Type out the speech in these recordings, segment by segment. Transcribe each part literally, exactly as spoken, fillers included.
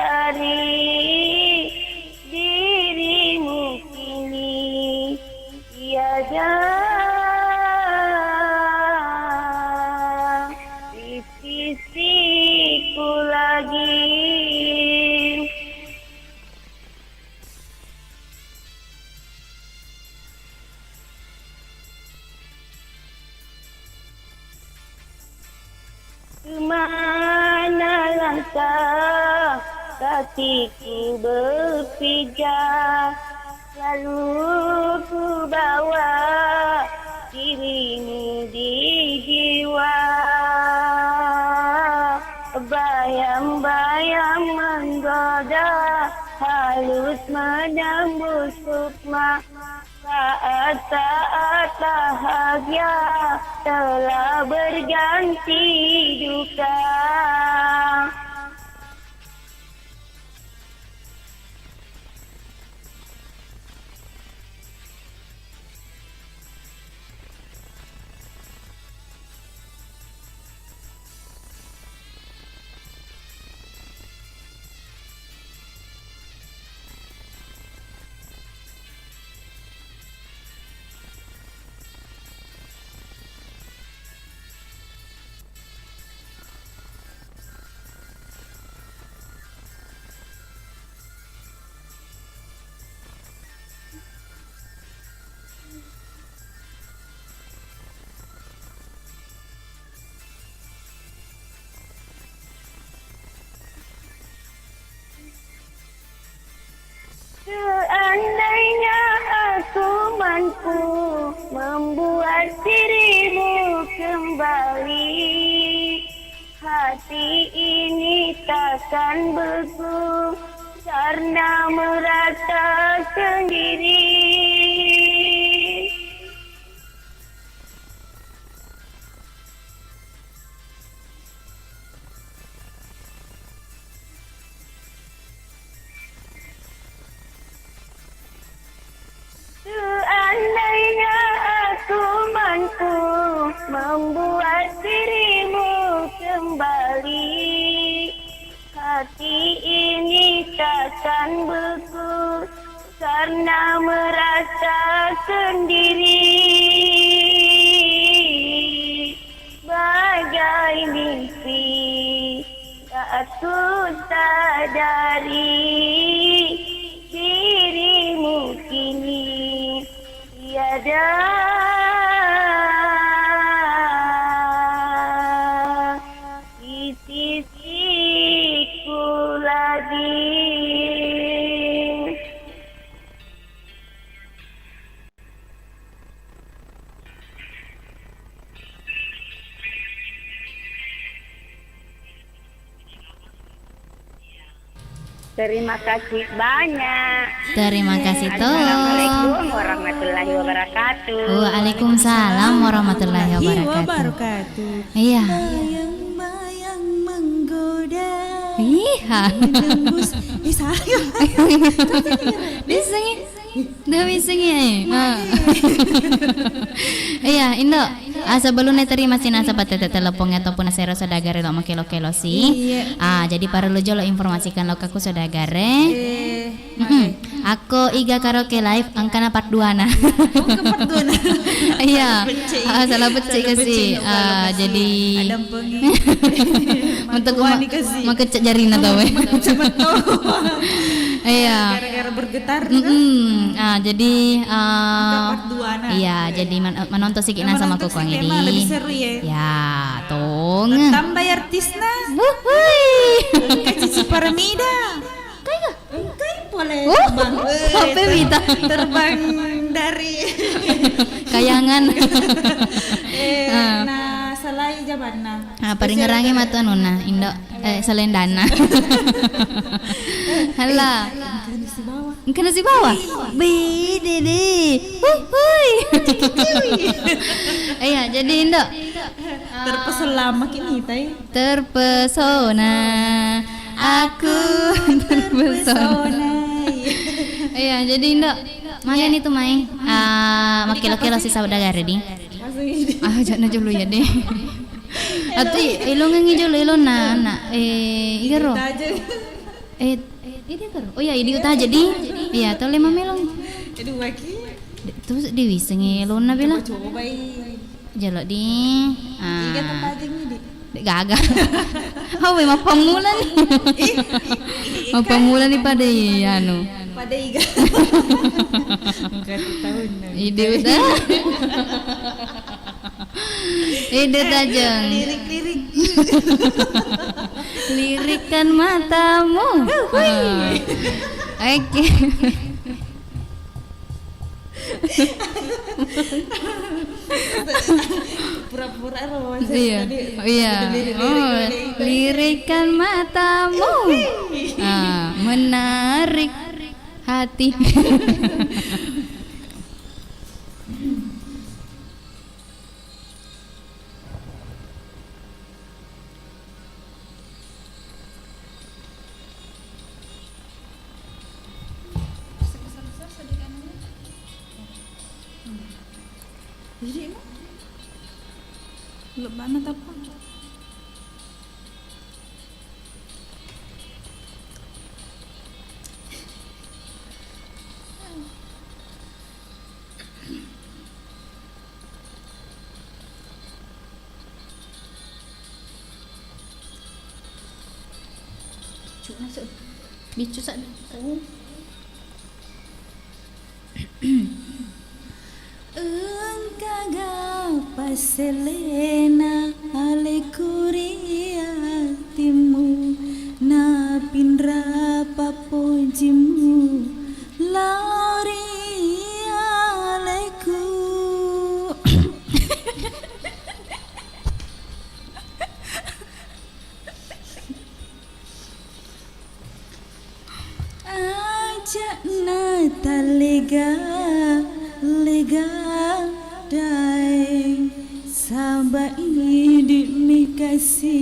Ari dirimu kini tiada di sisiku lagi. Kemana langkah kakiku berpijak, selalu ku bawa dirimu di jiwa. Bayang-bayang menggoda, halus menembus sukma. Saat-saat bahagia telah berganti duka. Seandainya aku mampu membuat dirimu kembali, hati ini takkan beku karena merasa sendiri. Seandainya aku mampu membuat dirimu kembali, hati ini takkan beku karena merasa sendiri. Bagai mimpi tak ku sadari, dirimu kini tiada di sisiku lagi. Terima kasih banyak. Terima kasih to. Assalamualaikum warahmatullahi wabarakatuh. Waalaikumsalam warahmatullahi wabarakatuh. Iya. Bayang-bayang menggoda. Iya. Menembus. Eh, saya. Bisa, ya? Demi sengi, eh. Ah. Iya, Indo. Ah, sebelumnya terima kasih nasaba tette telepon ataupun nasero saudagare lo makelo-kelo sih. Iya. Ah, jadi parellu jolo informasikan lo kaku saudagare. Eh, mm-mm. Ako iga karaoke live engkana part dua na. Oh, ke part dua na. Iya. Salah pecce. Ah, salah pecce ke sih. Ah, jadi ada untuk makecek jarina tau, eh. Iya. Gara-gara bergetar, kan? Mm-mm. Ah, jadi, eh, iya, jadi man-, menonton siki nah sama kukuang ini. Lebih seru, ya. Ya, tong. Tambah artisna. Wuhui. Cici Paramida. Kai ga? Engkai pole. Oh, terbang. Eh, H P ter-, mita. Terbang dari kayangan. Eh, ah. Nah, salai jamanna. Ah, paringerangi matu anunna, Indo. Eh, selendana. Halo. Engkana sibawa. Engkana sibawa? Bede deh. Wuhui. Iya, jadi Indo. Terpesona maki mitai. Terpesona. Aku terpesona. Iya, jadi Indo. Mangga ni tu mai. Ah, makelo-kelo si saudagare di. Ah, jana jolo ya deh. Atu ilongengi jolo ilonna, anak. Eh, igaro. Kita aja. Eh, eh, dia karo. Oh ya, idi uta jadi. Iya, tole mamelong. Aduh, waki. Tu diwiseng elona bela. Coba-cobai. Jalo di. Iga Ah. Tempajengi di. Dek gaga. Oh, we, mappamula ni. Ih, ih, ih, Mappamula ni pada i-, anu. Pada iga. Engka tahun. Ide udah. Ide tajeng. Lirik-lirik. Lirikan matamu. Hui. Ah. Oke. Pura-pura ro, Iya, tadi iya. Ada lirik-lirik Oh, lagi. Lirikan matamu. Ah, menarik hati. Jadi, lebbana tappa. Biccu sadda. Engkaga passelena aleku ri atimmu, napinra pappojimu lao ri aleku. Aja'na tallega-lega daeng, saba' idi'mi kasi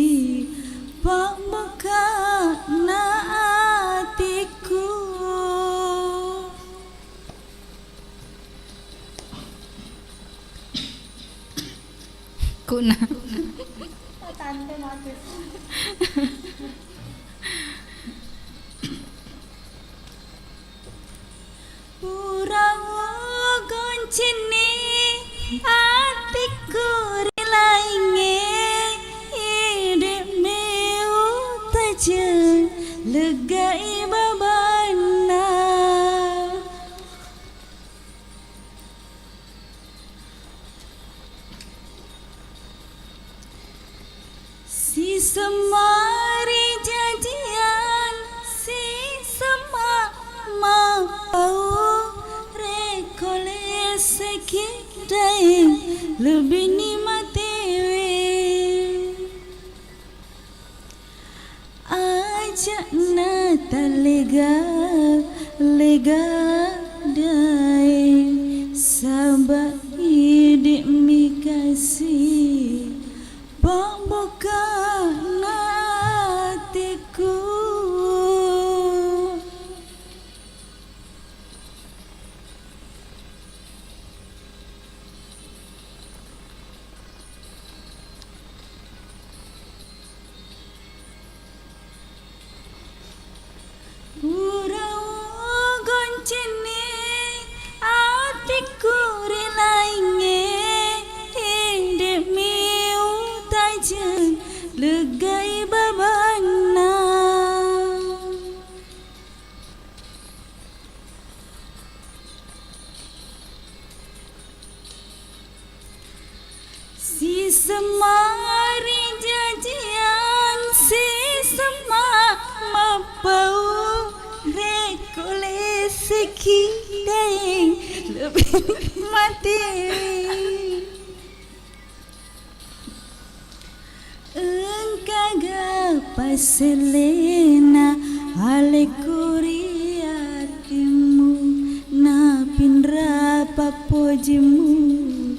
pabbukka'na atikku. Kuna. Pura ugoncinni atikku ri laingnge, idi'mi utajeng leggai babanna. Sisemma ri jajian, sisemma mappau, rekko leseki daeng, lebbini matewe. Aja'na tallega-lega daeng, saba' idi'mi kasi pabbukka'na atikku. Pura ugoncinni atikku ri laingnge, idi'mi utajeng leggai babanna. Sisemma ri jajian, sisemma mappau, rekko leseki daeng, lebbi mate. Engkaga passelena alekku ri atimmu, napinra pappojimu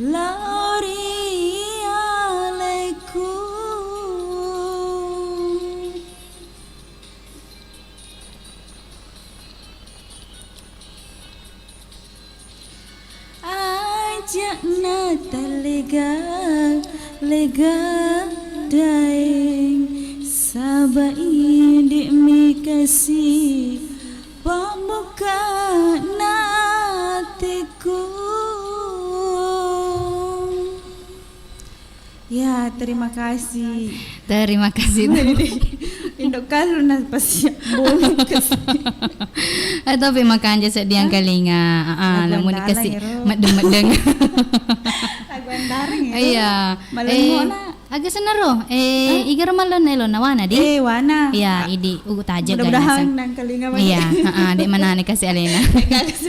lao ri alekku. Aja'na tallega-lega daeng, saba' idi'mi Kasih pembuka hatiku. Ya, terima kasih. Terima kasih. Indo' kalu na pasi bonus. Eh, tapi makanja seddi angkalinga. Ah, ah, lagu namun andalang dikasih ero. Meddeng-meddeng. Lagu andalang ero. Iya. Malengo eh, na. Aga senna ro? Eh, hah? Igaro mallonna elonna wana di? Eh, wana. Iya, ah, idi ugu tajeng. Mudah-mudahan nangkalinga mani. Iya, heeh, de' manane kasi alena.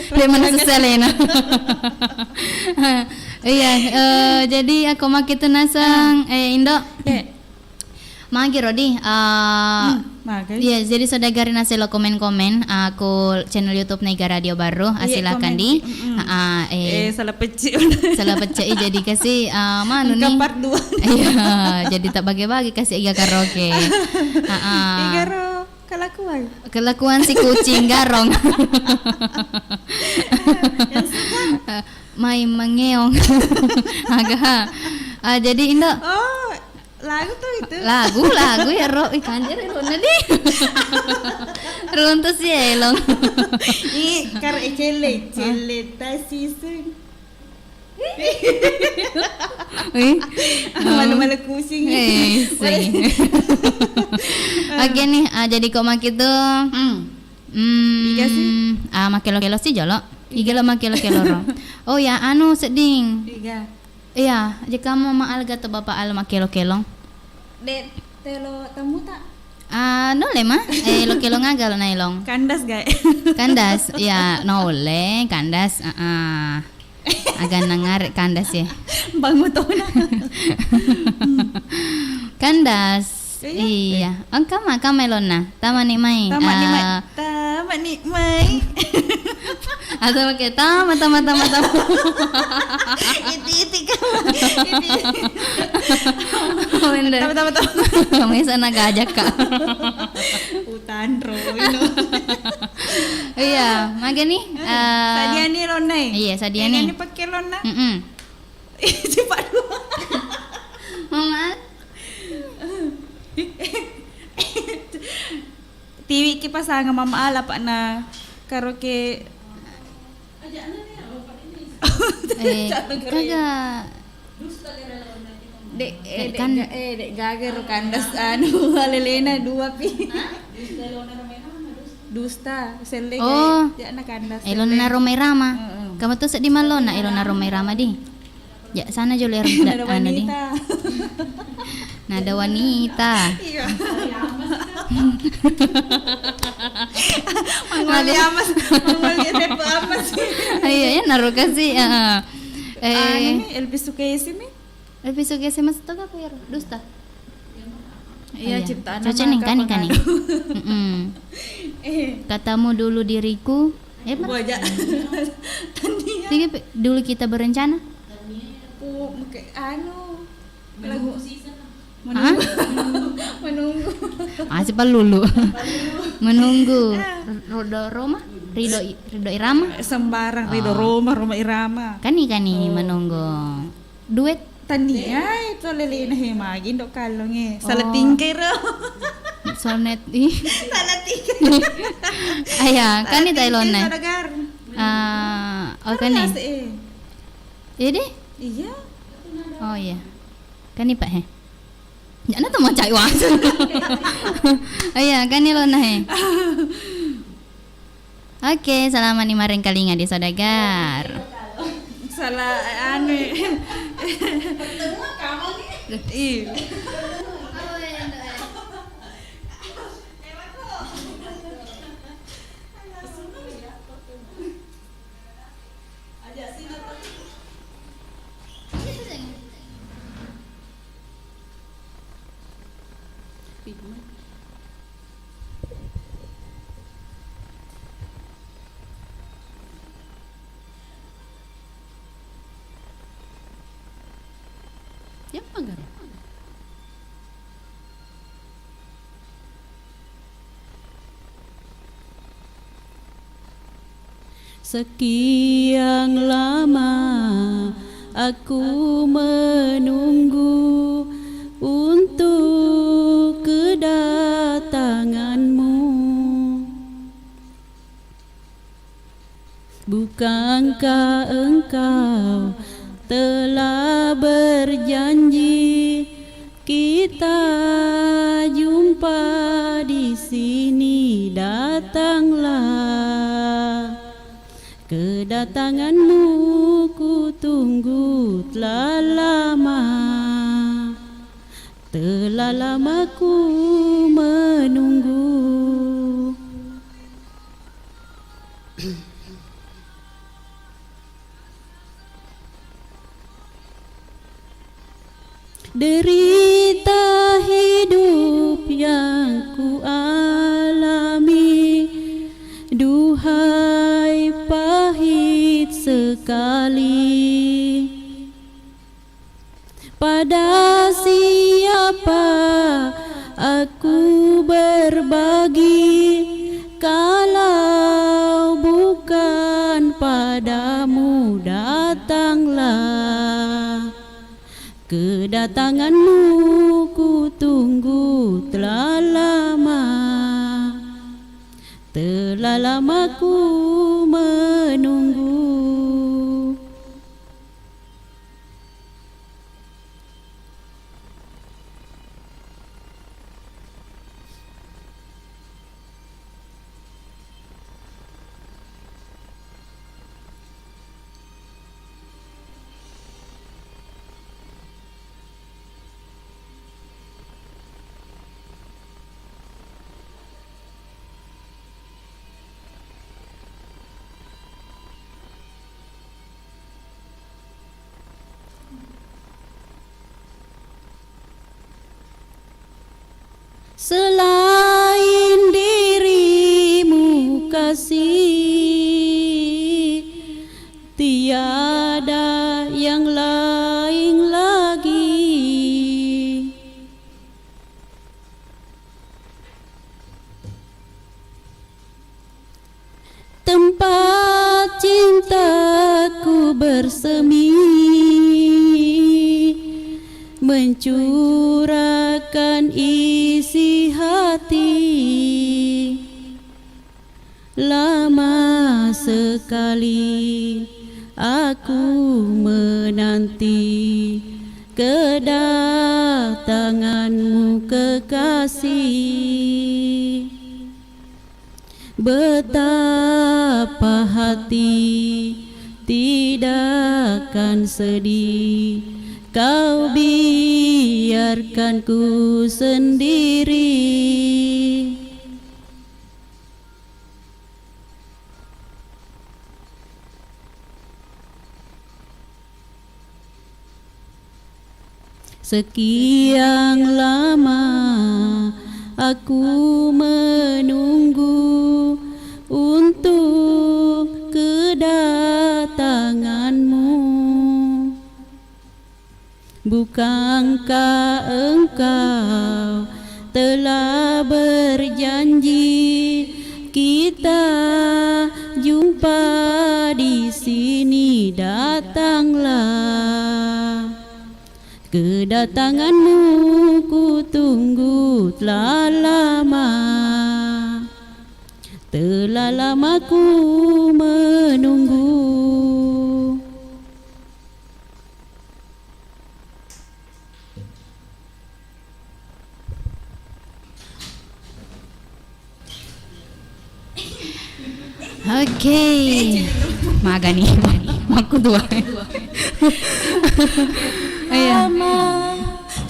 De' manane kasi alena. Iya, eh, jadi aku makitu nasang, ah, eh, Indo. Iya. Magi ro di, eh, hmm, magi. Iya, jadi saudagari naselo komen-komen, eh, aku channel YouTube Nega Radio Baru, ah, iya, silakan komen. Di. Mm-mm. Ah, ah, eh. Eh, salah pecci. Salah pecci, jadi kasi, eh, manu engka ni. Part dua. Iya, jadi tak bagi-bagi kasi iga karaoke. Ah, ah. Iga ro kelakuan. Kelakuan si kucing garong. Yang suka. Mai mengeong. Aga. Ah, jadi Indo. Oh, lagu tuh itu. Lagu, lagu ya ro. Ih, kanjir ya ro, nadi. Runtuh si elong. Ih, kar-, eh, celle, celle tasiseng. Eh. Malu-malu kucing. Eh, sing. Oke nih, ah, jadi kok makitu. Hmm. Hmm, iga sih? Ah, makelo-kelo si jolo. Iga lo makelo-kelo ro. Oh ya, anu sedding. Iga. Iya, jekamo ma alga to bapa al makelo-kelong. De' telo tamu ta? Ah, nolle ma? Eh, lo kelong aga lo naelong. Kandas gae. Kandas, ya, nolle, kandas, ah, ah. Aga nangare kandas ya. Bangun tona. Kandas. Iya. Iya. Engka ma, engka ma elonna. Tamani mai. Tamani mai. Ah. Tamani mai. Atau pakai tama, tama, tama, tama. Iti, iti, kama. Iti, iti. Wende. Tama, tama, tama. Kamu sana gajah, Kak. Utanro, ino. Iya, magani, eh, sadiani lonna e. Iya, sadiani. Ini pakai lonna. Mm-mm. Cepat dulu. Mama. Tiwi ki pasanga Mama Al apa na karaoke. Eh, kagak. Dek, eh, eh, dek kan ga-, eh, dek gaga ro kandas anu alelena dua pi. Dusta, selle. Oh, ja'na kandas. Elonna Roma Irama. Heeh. Kamu tuh sedih malona, elonna Roma Irama di. Ya, sana jolo ero. Nada anu di. Wanita. Nada wanita. Iya. Mangoli amas, mangoli tepo amas. Iya, ya, naruh kasih, heeh. Eh, anu mi, Elvis Sukaesih mi. Elvis Sukaesih mas toga apa ya? Dusta. Iya, iya. Ciptaan. Cocok nih, kani, kani. Mm-mm. Eh. Katamu dulu diriku. Eh, apa? Buaja. Tania. Tiga pe-, dulu kita berencana. Pu-, muke-, anu, lagu. Hah? Menunggu. Menunggu. Ah, si Palulu. Menunggu. Ah. Rido Roma? Rido I-, Rido Irama? Sembarang, Rido Roma, Roma Irama. Kani, kani, menunggu. Duet. Tania itu lelena he magi ndok kalong e. Salah tingkir. Sonet, ih. Salah tingkir. Aya, kani tai lona. Salah tingkir, saudagar. Ah, oh, kani. Iya deh. Iya. Oh, iya. Kani, Pak, he. Jangan tuh mau cari uang. Iya, kani lona he. Oke, selamat ni marengkalinga di saudagar. Salah anu. Ih. Yang manggaru. Sekian lama aku menunggu untuk kedatanganmu. Bukankah engkau telah berjanji, kita jumpa di sini, datanglah. Kedatanganmu ku tunggu telah lama, telah lama ku menunggu. Derita hidup yang ku alami, duhai pahit sekali. Pada siapa aku berbagi kalau bukan padamu, datanglah. Kedatanganmu ku tunggu telah lama, telah lama ku menunggu. Selain dirimu, kasih, tiada yang lain lagi. Tempat cintaku bersemi, mencurahkan isi hati. Lama sekali aku menanti kedatanganmu, kekasih. Betapa hati tidak akan sedih, kau biarkan ku sendiri. Sekian lama aku menunggu untuk kedatanganmu. Bukankah engkau telah berjanji kita jumpa di sini? Datanglah. Kedatanganmu ku tunggu telah lama, telah lama ku menunggu. Oke. Magani. Makku dua. Iya. Lama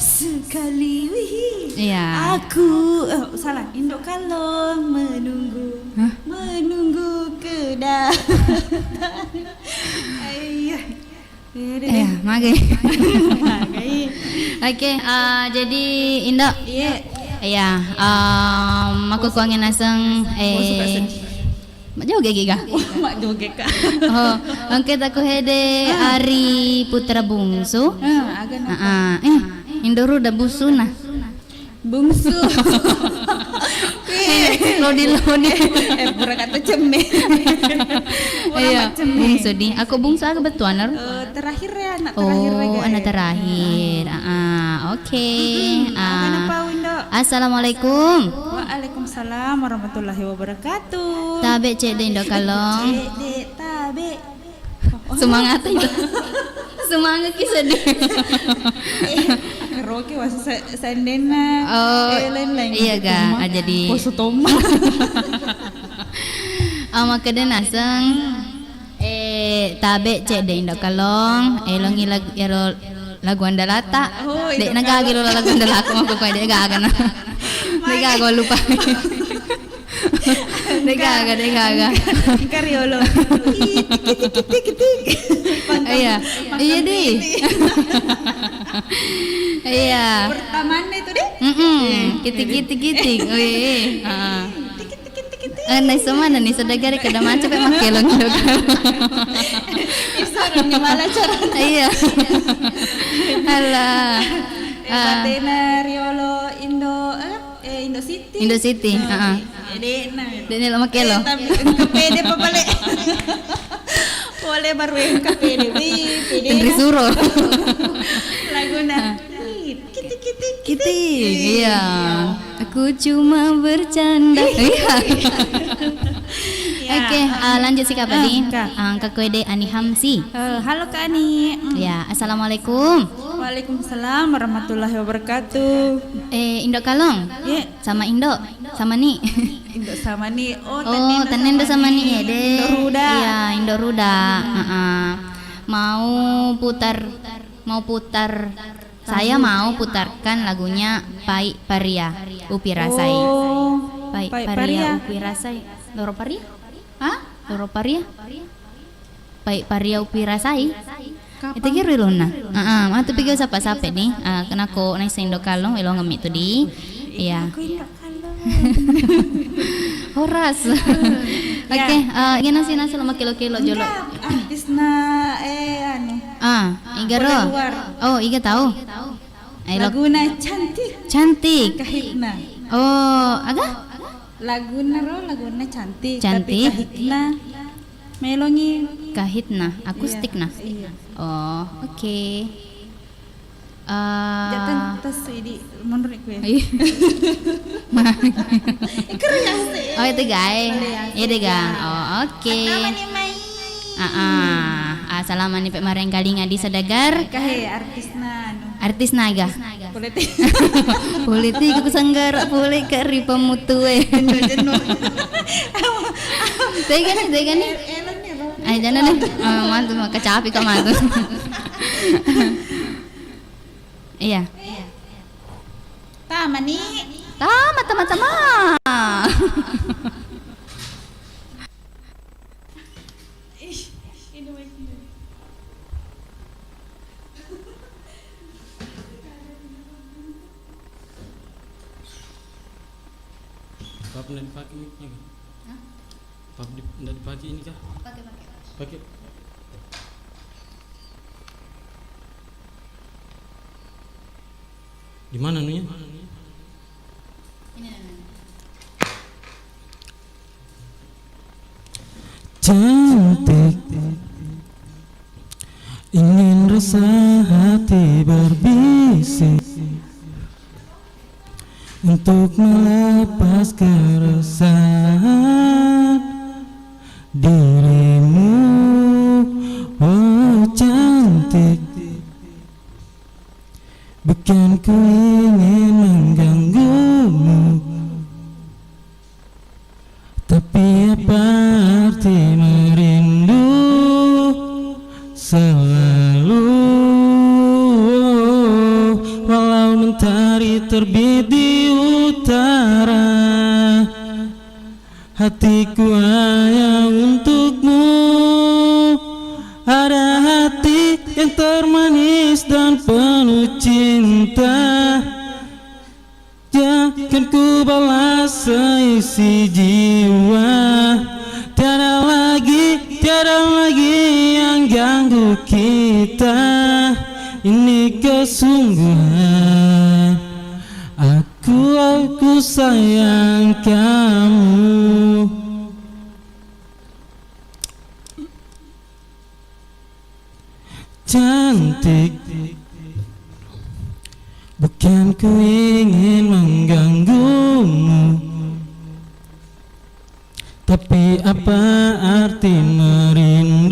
sekali, wihi. Iya. Aku, eh, salah. Indo Kalong menunggu. Hah? Menunggu kedatangan. Iya. Iya, magai. Magai. Oke, eh, jadi Indo. Iya. Iya, em, makkukuangngi naseng, eh, mak joget giga? Mak joget, Kak. Oh, engka taku hede Ari Putra Bungsu. Ah, aga napa? Ah, ah. Eh, Indo Ruda Busuna. Bungsu. Eh, lodi, lodi. Eh, pura kata cemme. Pura Iya, cemme. Bungsu di. Aku bungsu aga bettuanna ro? Eh, terakhir ya, anak terakhir. Oh, anak terakhir. Ah, ah, oke. Mm-mm. Ah. Kenapa, Winda? Assalamualaikum. Waalaikumsalam warahmatullahi wabarakatuh. Tabe cedde Indo Kalong. Cedde, tabe. Semangat itu. Semangat ki sedih. Eh, keroke wasa se-, sendenna. Oh, eh, lain-lain. Iya ga, ah, jadi poso tomma. Ah, makkeda naseng, eh, tabe cedde Indo Kalong, elongi lag-, ero lagu andalata. Oh, de' nagaga lo lagu andalata, makko de' gaga na. De' gaga lupa. De' gaga, de' gaga. Engka riolo. Kitik, kitik, kitik, kitik. Iya. Iya, di. Iya. Pertamanya itu deh. Mm-mm. Kitik, kitik, kitik. Wih. Ah. Kitik, kitik, kitik, kitik. Eh, naisseng maneng ni, sedagare kada mancaji pe makkelong. Isarang ni mala carana. Iya. Alah. Eh, ah. Patena riolo Indo, eh? Eh, Indo City. Indo City, heeh. De'na. De'na lo makkelong. Eh, tapi engka pede pa pale. Pole baru engka pede. Wih, pede. Tenri suro. Laguna. Kitik, kitik, kitik. Kitik, iya. Aku cuma bercanda. Iya. Iya. Oke, ah, lanjut si Kak Padi. Ah, Kak. Ah, Kak Koede Ani Hamsi. Eh, halo Kak Ani. Mm. Ya, assalamualaikum. Waalaikumsalam warahmatullahi wabarakatuh. Eh, Indo Kalong? Iya. Sama Indo, sama ni. Indo sama ni. Oh, oh, tanendo sama ni, ede. Indo Ruda. Iya, Indo Ruda. Heeh. Mau putar, mau putar. Saya mau putarkan lagunya Pai Paria, Upi Rasai. Oh, Pai Paria, Upi Rasai. Loro Paria? Hah? Loro Paria? Pai Paria Upi Rasai. Itu ki ri lonna. Heeh, matu pigi sapa-sapa ni. Ah, kenako naisseng Indo Kalong, elongeng mi tu di. Iya. Aku Indo Kalong. Horas. Iya. Oke, eh, gimana sih nasi lo makelo-kelo jolo? Enggak, artisna, eh, anu. Ah, iga ro. Oh, iga tahu. Ayo, lo. Laguna cantik. Cantik. Kahitna. Oh, aga? Laguna ro, laguna cantik. Cantik. Tapi kahitna. Melongi. Kahitna, akustikna. Iya, iya. Oh, oke. Eh, jatan tas idi menurutku ya. Iya. Ikar ya sih. Oh, itu gae. Iya deh, ga. Oh, oke. Pertama nih, Mai. Ah, ah. Ah, salama ni pe marengkalinga di Sadagar. Kahe artisna anu. Artisna aga? Politik. Politik, aku sanggara politik ri pemutue. Jenuh, jenuh. Tega ni, tega ni. Elon ni, Bang. Ay, jangan ni. Ah, mantu, maka capi kok mantu. Iya. Tama ni. Tama, tama, tama. Ih, ini lagi. Apa nggak dipakai mic-nya, Kak? Hah? Apa di-, nggak dipakai ini, Kak? Pakai, pakai. Pakai. Di mana anunya? Ini, ini, ini. Cantik, ingin rasa hati berbisik untuk melepas keresahan dirimu, oh cantik. Bukan ku ingin mengganggumu, tapi apa arti merindu selalu? Walau mentari terbit di utara, hatiku hanya untukmu. Ada hati yang termanis dan penuh cinta. Jangan ku balas seisi jiwa. Tiada lagi, tiada lagi yang ganggu kita. Ini kesungguhan. Aku, aku sayang kamu. Cantik, bukan ku ingin mengganggumu, tapi apa arti merindu?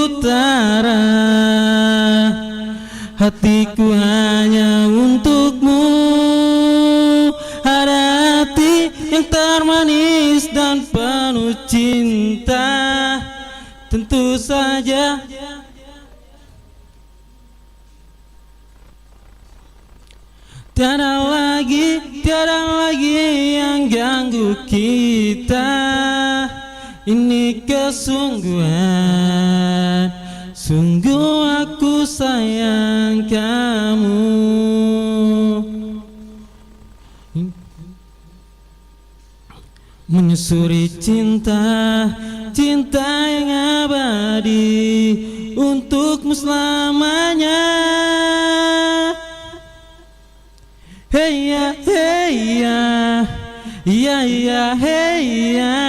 Utara. Hatiku hanya untukmu. Ada hati yang termanis dan penuh cinta. Tentu saja tiada lagi, tiada lagi yang ganggu kita. Ini kesungguhan, sungguh aku sayang kamu. Menyusuri cinta, cinta yang abadi untukmu selamanya. Hey ya, hey ya, ya ya, hey ya.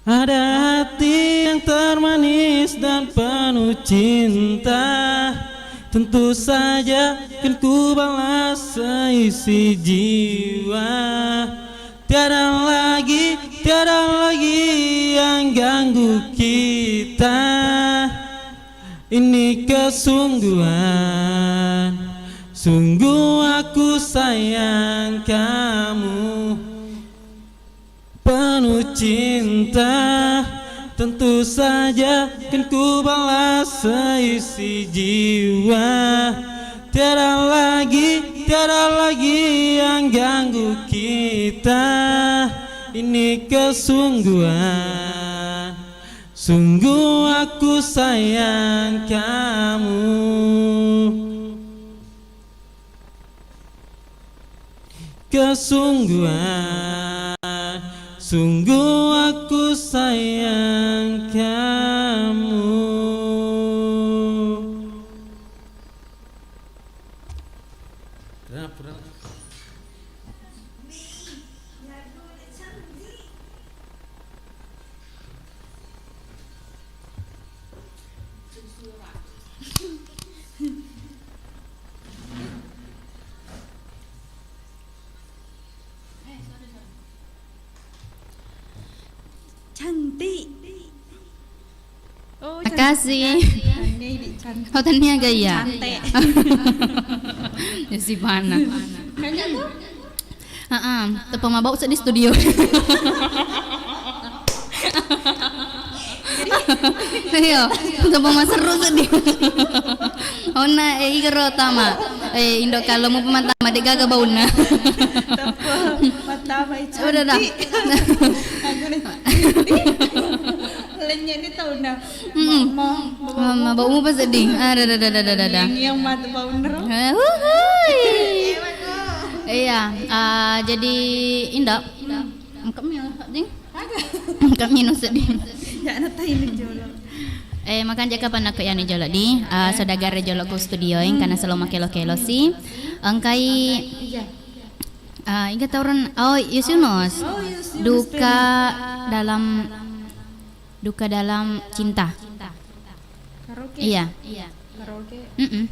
Ada hati yang termanis dan penuh cinta. Tentu saja kan ku balas seisi jiwa. Tiada lagi, tiada lagi yang ganggu kita. Ini kesungguhan, sungguh aku sayang kamu. Penuh cinta, tentu saja kan ku balas seisi jiwa. Tiada lagi, tiada lagi yang ganggu kita. Ini kesungguhan, sungguh aku sayang kamu. Kesungguhan, sungguh aku sayang kamu. Kenapa? Cantik. Oh, makasih. Cantik. Ini cantik. Oh, tania gaya. Cantik. Ya si mana? Kayaknya tuh. Heeh, teppa mabau seddi studio. Iya, teppa maserru seddi. Onna, eh, igaro tama. Eh, indo kalau mau pematama, de gaga bauna. Teppa matama, eh, udah dah. Cantik. Aku nih. Lenyek ni tau dah. Mm-mm. Ma, ma, ma, bau mu pa seddi. Ah, dah, dah, dah. Yang, yang mata bau nero. Eh, huhui. Iya, ah, jadi Indo. Engka mi, Ding. Engka mi no seddi. Ya, na tai ni jolo. Eh, makanja kapan aku yani jolo di, ah, saudagar jolo ku studio, engkana selo makelo-kelo si. Engkai, ah, iga tauran, oh, Yusunus. Oh, Yusunus. Duka dalam Duka dalam cinta. Karaoke? Iya. Karaoke? Mm-mm.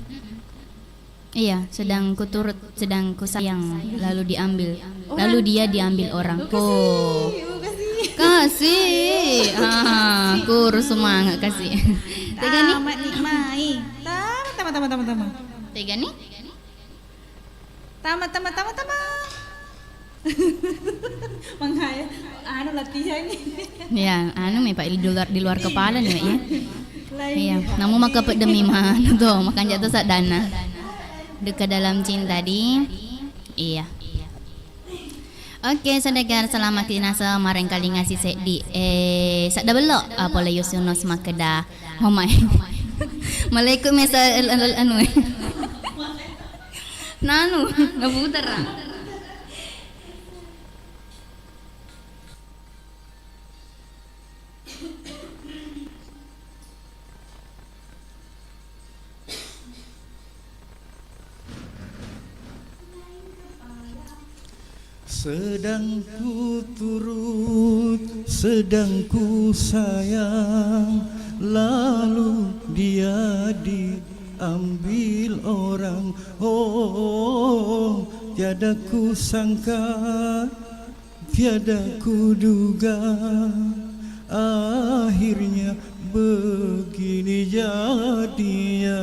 Iya, sedang ku turut, sedang ku sayang, lalu diambil, oh, lalu dia diambil orang. Oh, kasih, oh, kasih. Kasih. Ah, kurus semangat kasih. Tega ni? Tamat ni, mai. Tama, tama, tama, tama, tama. Tega ni? Tama, tama, tama, tama. Menghayal, anu latihan. Ya, anu mi, Pak, di luar, di luar kepala ni, ya. Lain. Iya, namu maka pedemi ma, anu to, makanja to saddana. Duka dalam cinta di. Iya. Oke, saudagar, selamat kinasa, marengkalinga si seddi. Eh, sadda bello, ah, pole Yusunus makkeda. Oh my. Malaiku mesa el-, el-, anu. Nanu, nabutara. Sedang ku turut, sedang ku sayang, lalu dia diambil orang. Oh, tiada ku sangka Tiada kuduga akhirnya begini jadinya.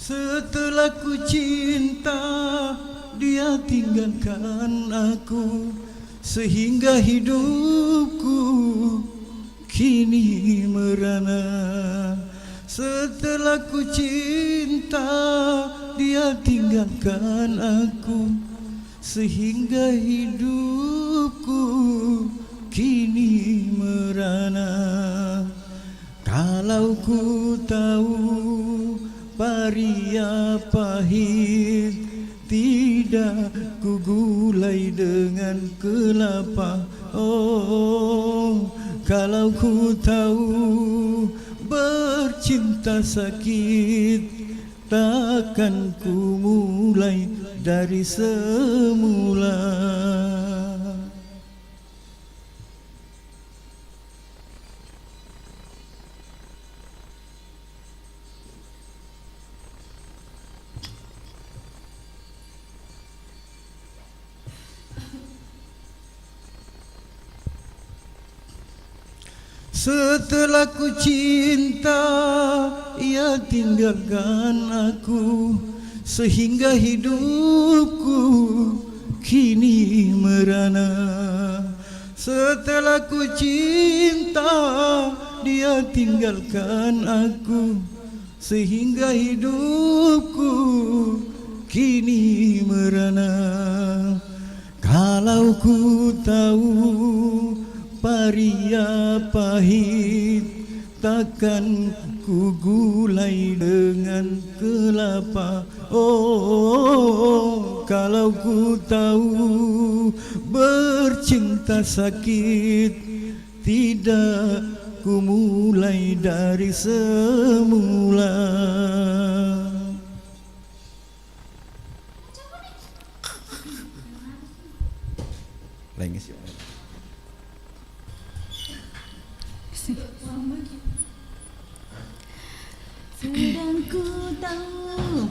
Setelah ku cinta, dia tinggalkan aku, sehingga hidupku kini merana. Setelah ku cinta, dia tinggalkan aku, sehingga hidupku kini merana. Kalau ku tahu paria pahit, tidak ku gulai dengan kelapa. Oh, kalau ku tahu bercinta sakit, takkan ku mulai dari semula. Setelah ku cinta, ia tinggalkan aku, sehingga hidupku kini merana. Setelah ku cinta, dia tinggalkan aku, sehingga hidupku kini merana. Kalau ku tahu paria pahit, takkan ku gulai dengan kelapa. Oh, kalau ku tahu bercinta sakit, tidak ku mulai dari semula. Lain sih. Sedang ku tahu,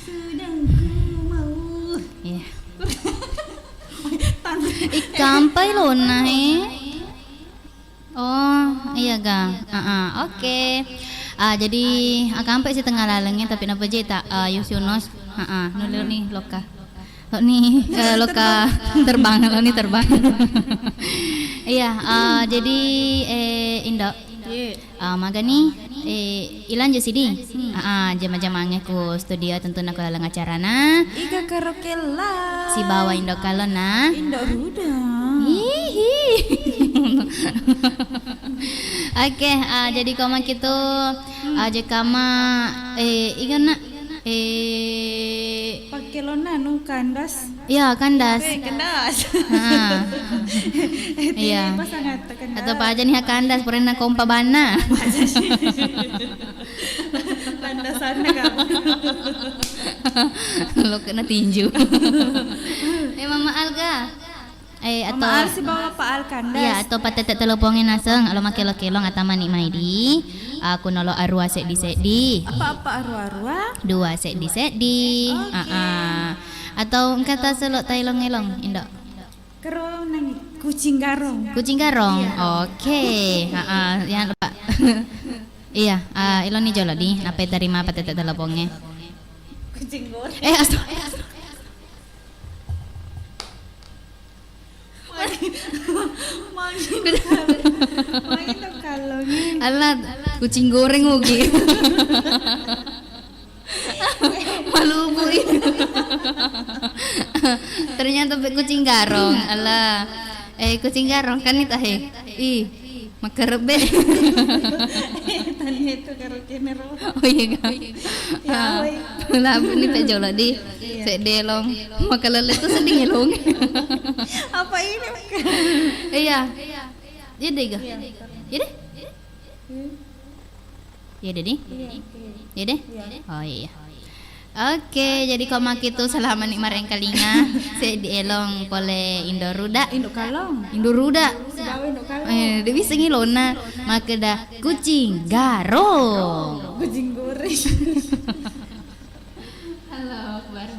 sedang ku mau. Iya. Ikkampai lona, eh. Oh, iya ga. Heeh, oke. Ah, jadi, ah, kampai sitengnga lalengnge, tapi napajeta, ah, Yus Yunus. Heeh, nulirni lokka. Lokni, eh, lokka terbang, lokni terbang. Iya, ah, jadi, eh, Indo. Iya. Ah, magani, eh, ilanjut sidi. Hmm. Ah, ah, jama-jamangnge ku studio tentu nako laleng acarana. Iga karaoke live. Sibawa Indo Kalona. Indo Ruda. Hihi. Oke, ah, jadi koma kitu, ah, jekama, eh, igana, eh, Pakelona nu kandas. Iya, kandas. Eh, kandas. Ha. Eh, iya. Pasang atau kandas. Atau apa aja nih kandas, pernah kompa bana. Landasanna kamu. Lo kena tinju. Eh, Mama Alga. Eh, Mama atau Al sibawa Pak Al kandas. Iya, atau patete telepongin naseng, alo makkelo-kelong atamani maidi. Aku nolo arua seddi-seddi. Apa-apa arua-arua? Dua seddi-seddi. Oke. Heeh. Atau engka taselo taelong-elong, Indo? Kero nangi, kucing garong. Kucing garong. Iya. Oke. Heeh, jangan lupa. Iya, ah, eloni jolo di, nape terima patete telepongnya. Kucing goreng. Eh, astaga. Magi, magi, magi to kallongi. Alah, kucing goreng ugi. Malubu itu. Ternyata pe kucing garong. Alah. Eh, kucing garong kan itu, he. Ih. Makkarebe. Tania itu karo kenero. Oh iya, kan? Ya, ah, woi. Labu ni pe jolo di. Iya. Sedde long. Makalele tu seddi long. Apa ini? Iya. Iya deh, ga? Iya. Iya deh? Hmm. Iya deh, di? Iya, oke. Iya deh? Iya. Oh iya. Oke, jadi ko makitu selama ni marengkalinga, seddi elong pole Indo Ruda. Indo Kalong. Indo Ruda. Sibawa Indo Kalong. Eh, de bisa ngilona. Makeda kucing garong. Kucing goreng. Allahu Akbar.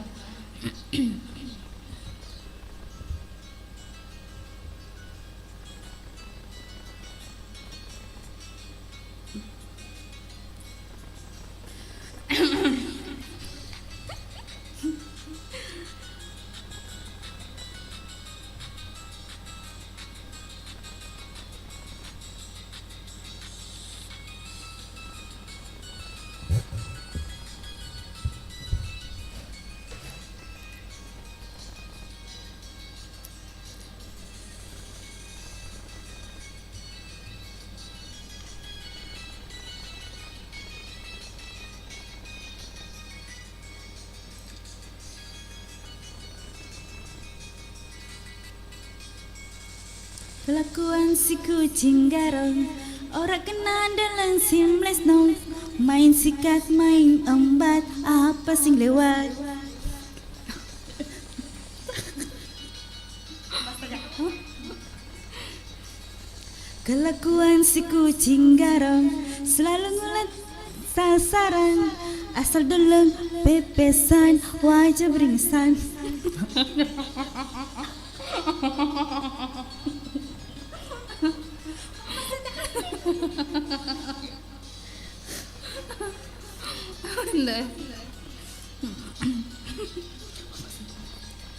Kelakuan si kucing garong, ora kena dalam sim lesnong, main sikat, main embat, apa sing lewat. Kelakuan si kucing garong selalu ngulat sasaran, asal dolong pepesan, wajah beringesan.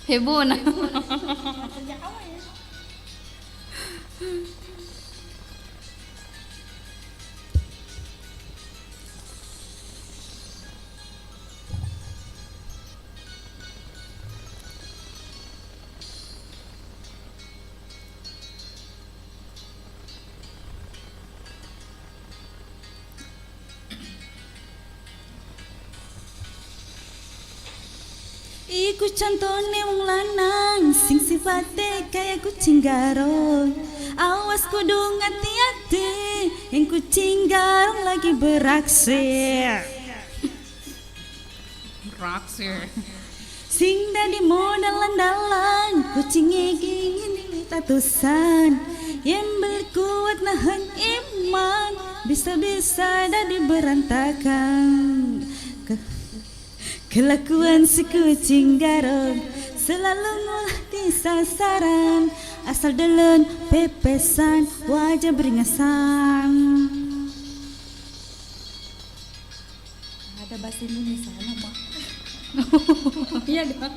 Heboh na. Iku contohna wong lanang sing sifatte kaya kucing garong. Awas kudu ngati-ati, yang kucing garong lagi beraksi. Beraksi. Sing dadi modal andalan, kucing gigi ini tatusan. Yang beli kuat nahan iman, bisa-bisa dadi berantakan. Ke- Kelakuan si kucing garong selalu ngulah di sasaran, asal dolong pepesan, wajah beringesan. Ada bahasa Indonesia, Mak. Iya dong.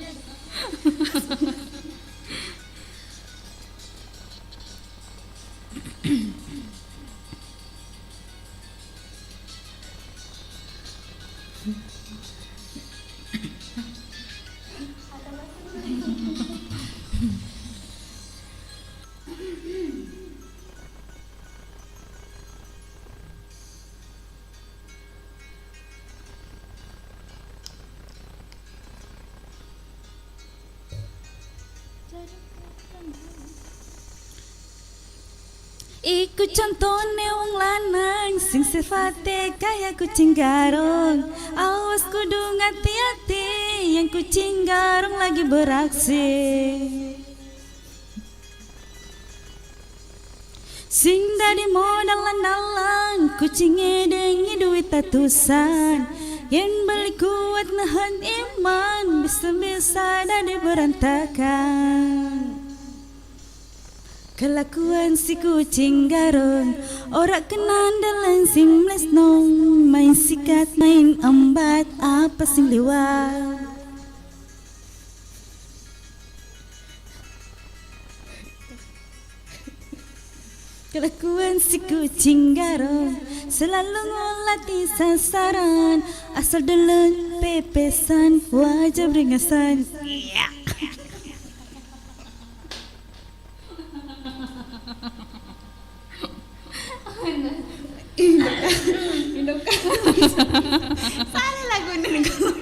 Iku contohna wong lanang sing sifate kaya kucing garong. Awas kudu ngati-ati, yang kucing garong lagi beraksi. Sing dadi modal andalan, kucing edengi duit tatusan. Yang beli kuat nahan iman, bisa-bisa dadi berantakan. Kelakuan si kucing garong, ora kenal dalam sim lesnong, main sikat, main embat, apa sing lewat. Kelakuan si kucing garong selalu ngulat di sasaran, asal dolong pepesan, wajah beringesan. Iya. Indo Ka-, Indo Ka-, salah lagu Indo Ka-,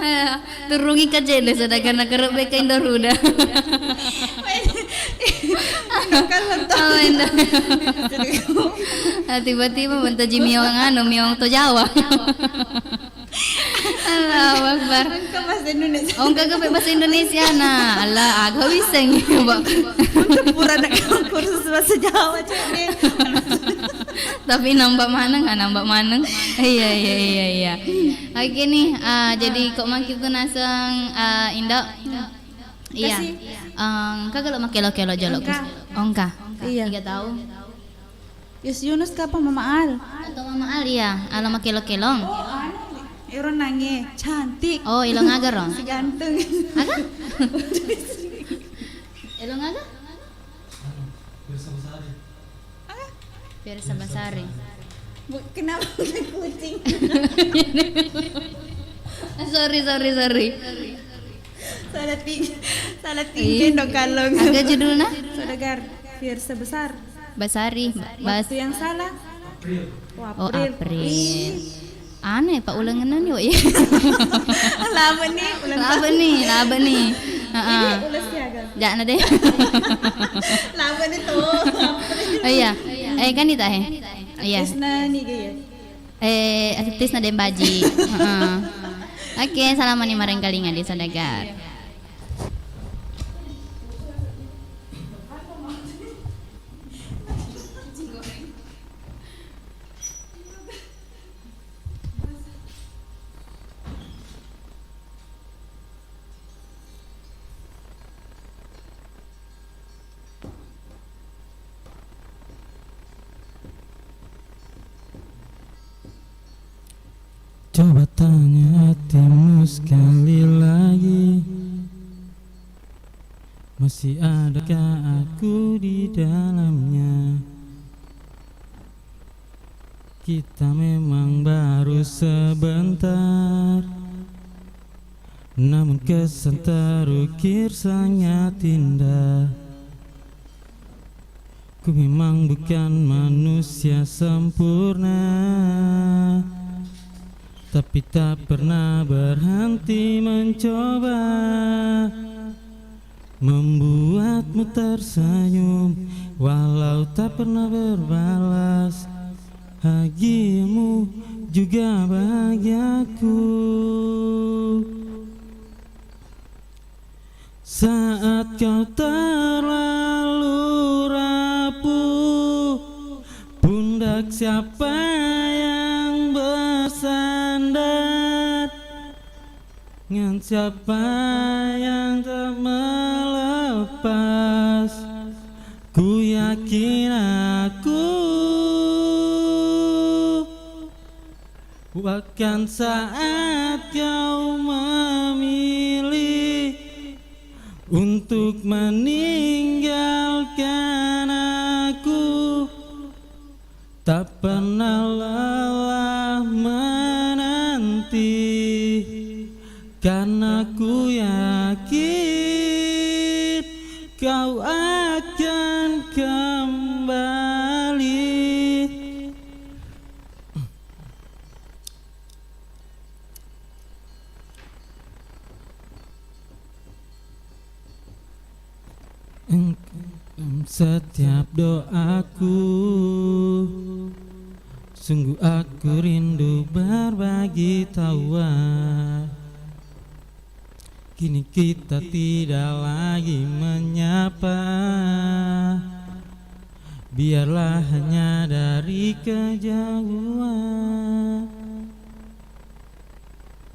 eh, turungi ka cedde, sedangkan nakerebbe ka Indo Ruda. Indo Ka-, oh, Indo. Ah, tiba-tiba mentoji miong anu, miong to Jawa. Allahu Akbar. Engka bahasa Indonesia. Oh, engka ga bahasa Indonesia na. Allah, aga wiseng. Engka pura nak kursus bahasa Jawa, cek deh. Tapi nambah maneng, ah, nambah maneng. Iya, iya, iya, iya. Oke nih, ah, jadi kok makin tuh naseng, ah, Indo? Iya. Kasih. Em, kagak lo makelo-kelo jolo. Engka. Oh, engka. Iya. Tiga tahun. Yus Yunus kapa Mama Al? Atau Mama Al, iya, ala makelo-kelong. Oh, anu, ero nange cantik. Oh, elo ngaga ro? Si ganteng. Aga? Elo ngaga? Fiersa Basari. Bu, kenapa pakai kucing? Sorry, sorry, sorry. Salah ting-, salah tinggi dong kalau. Aga judulna? Saudagar, Fiersa Besar. Basari, Bas. Waktu yang salah. Oh, April. April. Ih. Aneh, Pak, ulangan nih, Wak, ya. Laba nih, ulang tahun. Laba nih, laba nih. Heeh. Ini ulas siaga. Jangan deh. Laba nih tuh, April. Oh iya. Eh, kan ditahe. Iya. Tisna nih, gaya. Eh, artis na Dembaji. Heeh. Oke, salamani marengkalinga di Saudagar. Coba tanya hatimu sekali lagi, masih adakah aku di dalamnya? Kita memang baru sebentar, namun kesan terukir sangat indah. Ku memang bukan manusia sempurna, tapi tak pernah berhenti mencoba. Membuatmu tersenyum walau tak pernah berbalas. Bahagiamu juga bahagiaku. Saat kau terlalu rapuh, pundak siapa yang bersandar? Dengan siapa yang tak melepas? Ku yakin aku, bahkan saat kau memilih untuk meninggalkan aku, tak pernah lelah menanti, karena ku yakin kau akan kembali. Setiap doaku, sungguh aku rindu berbagi tawa. Kini kita tidak lagi menyapa, biarlah hanya dari kejauhan.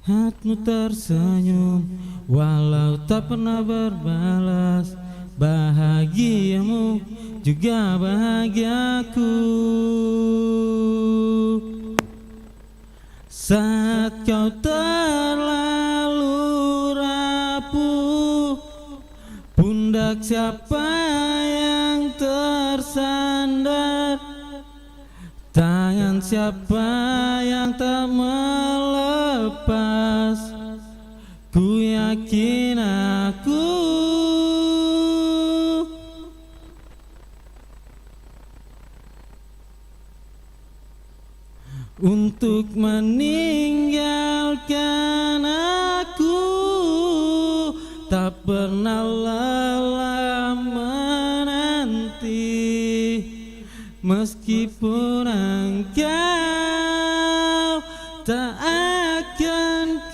Hatimu tersenyum walau tak pernah berbalas. Bahagiamu juga bahagiaku. Saat kau terlalu rapuh, pundak siapa yang tersandar? Tangan siapa yang tak melepas? Ku yakin aku untuk meninggalkan aku, tak pernah lelah menanti. Meskipun engkau tak akan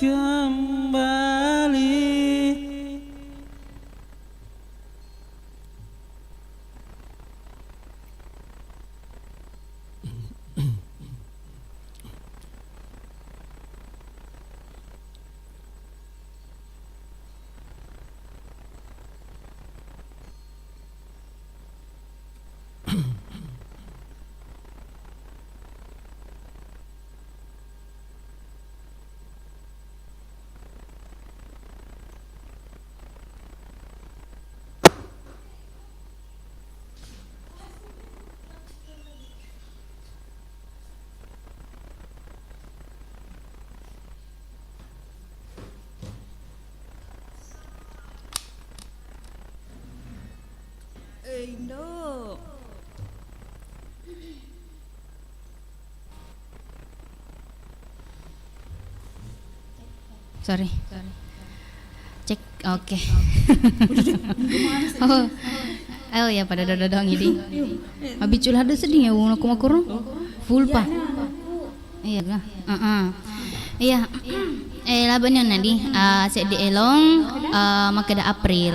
Indo. Sorry. Cek, oke. Oh. Oh ya, pada dododong ini. Habis culah ada sedih ya, wong aku makurung. Full pa. Iya ga? Heeh. Iya. Eh, laba ni onna di, eh, seddi elong, eh, makkeda April.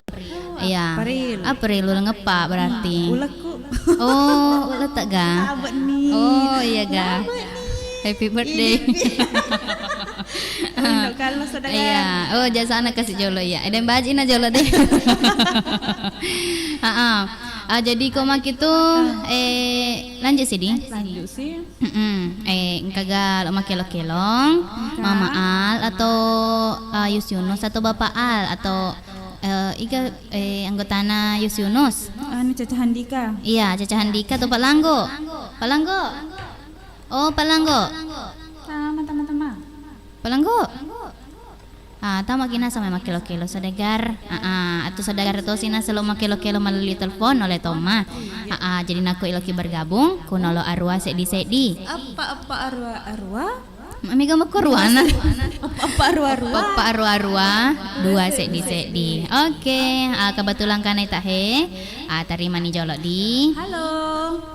Iya. April. April uleng eppa berarti. Ulekku. Oh, uleng tak ga? Abe ni. Oh, iya ga? Abe ni. Happy birthday. Iya. Untuk kalau saudara. Iya. Oh, jasana kasih jolo, iya. Ada yang baji na jolo deh. Heeh. Ah, jadi ko makitu, eh, lanjut sih, di. Lanjut sih. Mm-mm. Eh, engkaga lo makkelo-kelong, Mama Al atau, eh, Yus Yunus atau Bapak Al atau, eh, iga, eh, anggotana Yus Yunus? Anu, Caca Handika. Iya, Caca Handika atau Pak Langgo? Pak Langgo? Oh, Pak Langgo. Tama, tama, tama. Pak Langgo? Ah, tama ki naseng mai makkelo-kelo saudagar. Ah, ah, atau saudagar tosi naseng lo makkelo-kelo melalui telepon oleh Toma. Ah, ah, jadi nako iloki bergabung, kunolo arua seddi-seddi. Eppa, eppa, arua, arua. Ma-, mega makko aruana. Eppa, eppa, arua, arua. Eppa, eppa, arua, arua, dua seddi-seddi. Oke, ah, kebetulan kanai tahe. Ah, terima ni jolo di. Halo.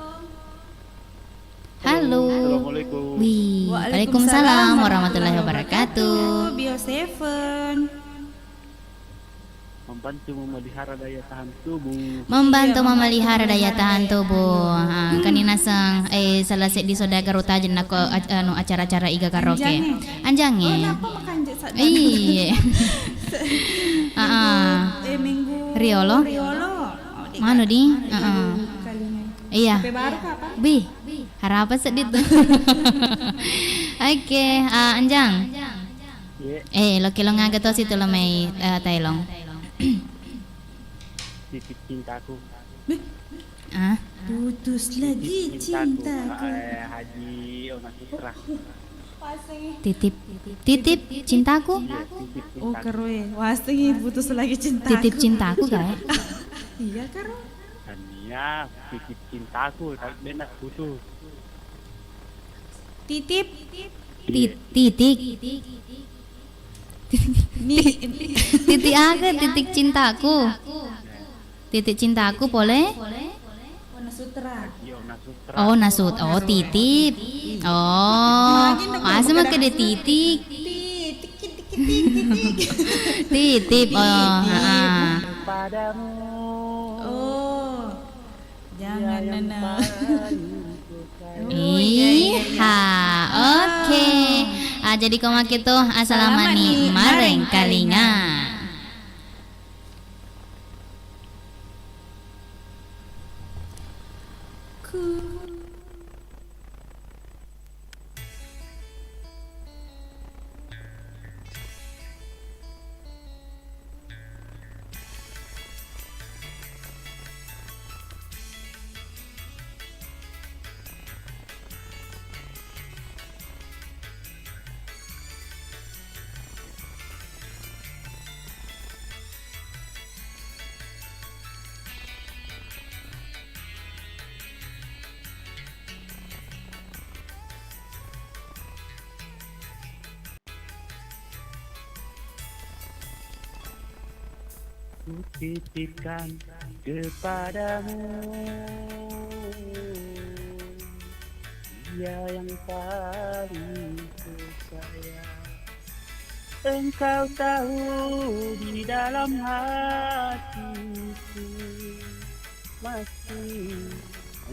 Halo. Assalamualaikum. Wih, waalaikumsalam warahmatullahi wabarakatuh. Bio Seven. Membantu memelihara daya tahan tubuh. Membantu memelihara daya tahan tubuh. Ha, engkani naseng, eh, salah seddi saudagar utajeng nako ac-, anu, acara-acara iga karaoke. Anjange. Anjange. Oh, napa makanja sadana? Iye. Heeh. Minggu, eh, minggu riolo? Riolo. Oh, manu di? Heeh. Iya. Sampai baru kapan? Bih. Harapa seddi tu. Oke, ah, Anjang. Iya. Eh, lo kelong aga tosi tu lo mai, eh, taelong. Titip cintaku. Ah. Putus lagi cintaku. Cintaku. Ah, eh, Haji Ona Fitra. Titip, titip cintaku. Iya, titip cintaku. Oh, karo e. Wasengi putus lagi cintaku. Titip cintaku, ga e? Iya, karo. Tania, titip cintaku, tapi bena putus. Titip. Ti-, titik. Ni-, titik aga, titik cintaku. Titik cintaku pole? Ona Sutra. Oh, nasut. Oh, titip. Oh, masa makkeda titik. Titip. Oh, heeh. Padamu. Oh. Jangan nana. Iha, oke. Ah, jadi ko makitu, ah, salamani marengkalinga. Kutitipkan kepadamu, dia yang paling ku sayang. Engkau tahu di dalam hatiku masih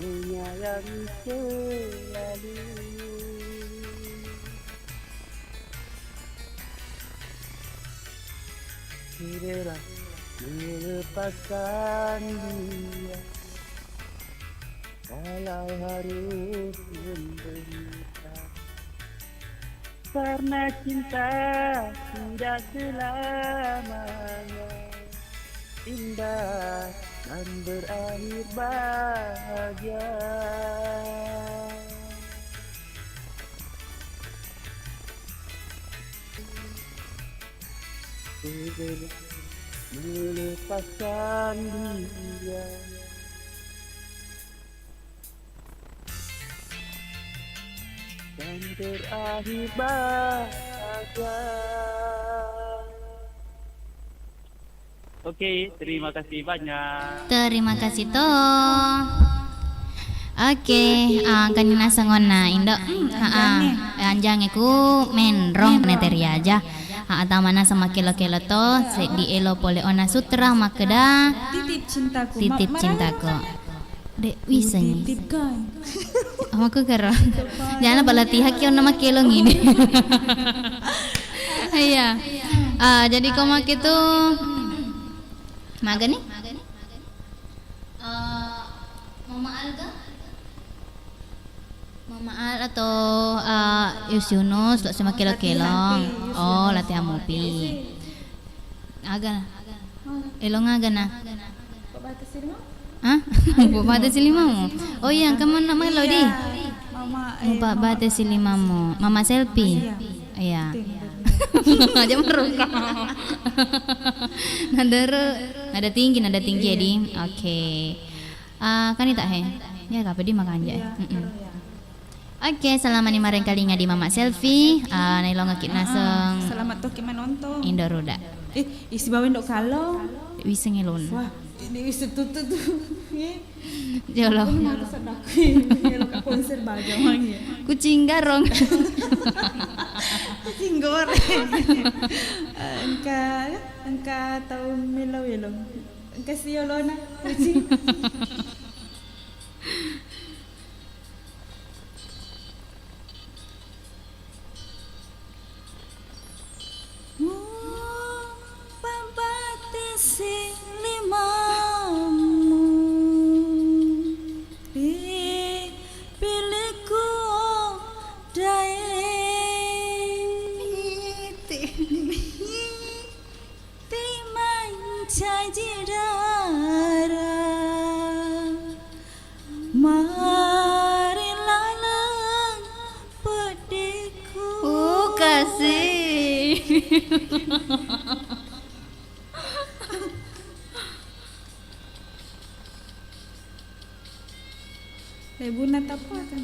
menyayangi selalu. Ku rela melepaskan dia, walau harus menderita. Karena cinta tidak selamanya indah dan berakhir bahagia. Ku rela melepaskan dia, Terakhir bahagia. Oke, terima kasih banyak. Terima kasih to. Oke, ah, engkani naseng onna, Indo. Ha, ah, anjangnge ku menrong ne teri aja. Ha, ah, tama naseng makkelo-kelo to, seddi elo pole onna sutra makkeda. Titip cintaku. Titip cintaku. Dek, wisseng. Titipkan. Amaku karo. Jangan apa latihan ki onna makkelo ini. Iya. Ah, jadi ko make tu maga ni? Ah, Mama Alga? Mama Al atau, ah, Yus Yunus, lo sama kelo-kelo. Latihan, latihan. Oh, latihan mopi. Aga. Elong aga na. Hah? Mupa bate silimamu. Oh iya, engka manna melo di. Mama, eh, mupa bate silimamu. Mama Selfie. Iya. Aja meruka. Nadere, nada tinggi, nada tinggi ya di. Oke. Ah, kan ita he. Ya, apa di makanja. Iya, mm-mm. Oke, selama ni marengkalinga di Mama Selfie, ah, nailongaki naseng. Selamat toki menonton. Indo Ruda. Eh, isi bawa Indo Kalo. Wiseng elon. Wah, ini wiseng tutu tu. Jolo. Aku mata sedakku. Ini lo ka konser baja mangi. Kucing garong. Kucing goreng. Engka, engka tau melo-melo. Engka siolona kucing. Mupabbate silimamu ri piliku dae. Ti mancaji dara mari laleng peddiku. Oh, kasih. Lebuna tappa kan?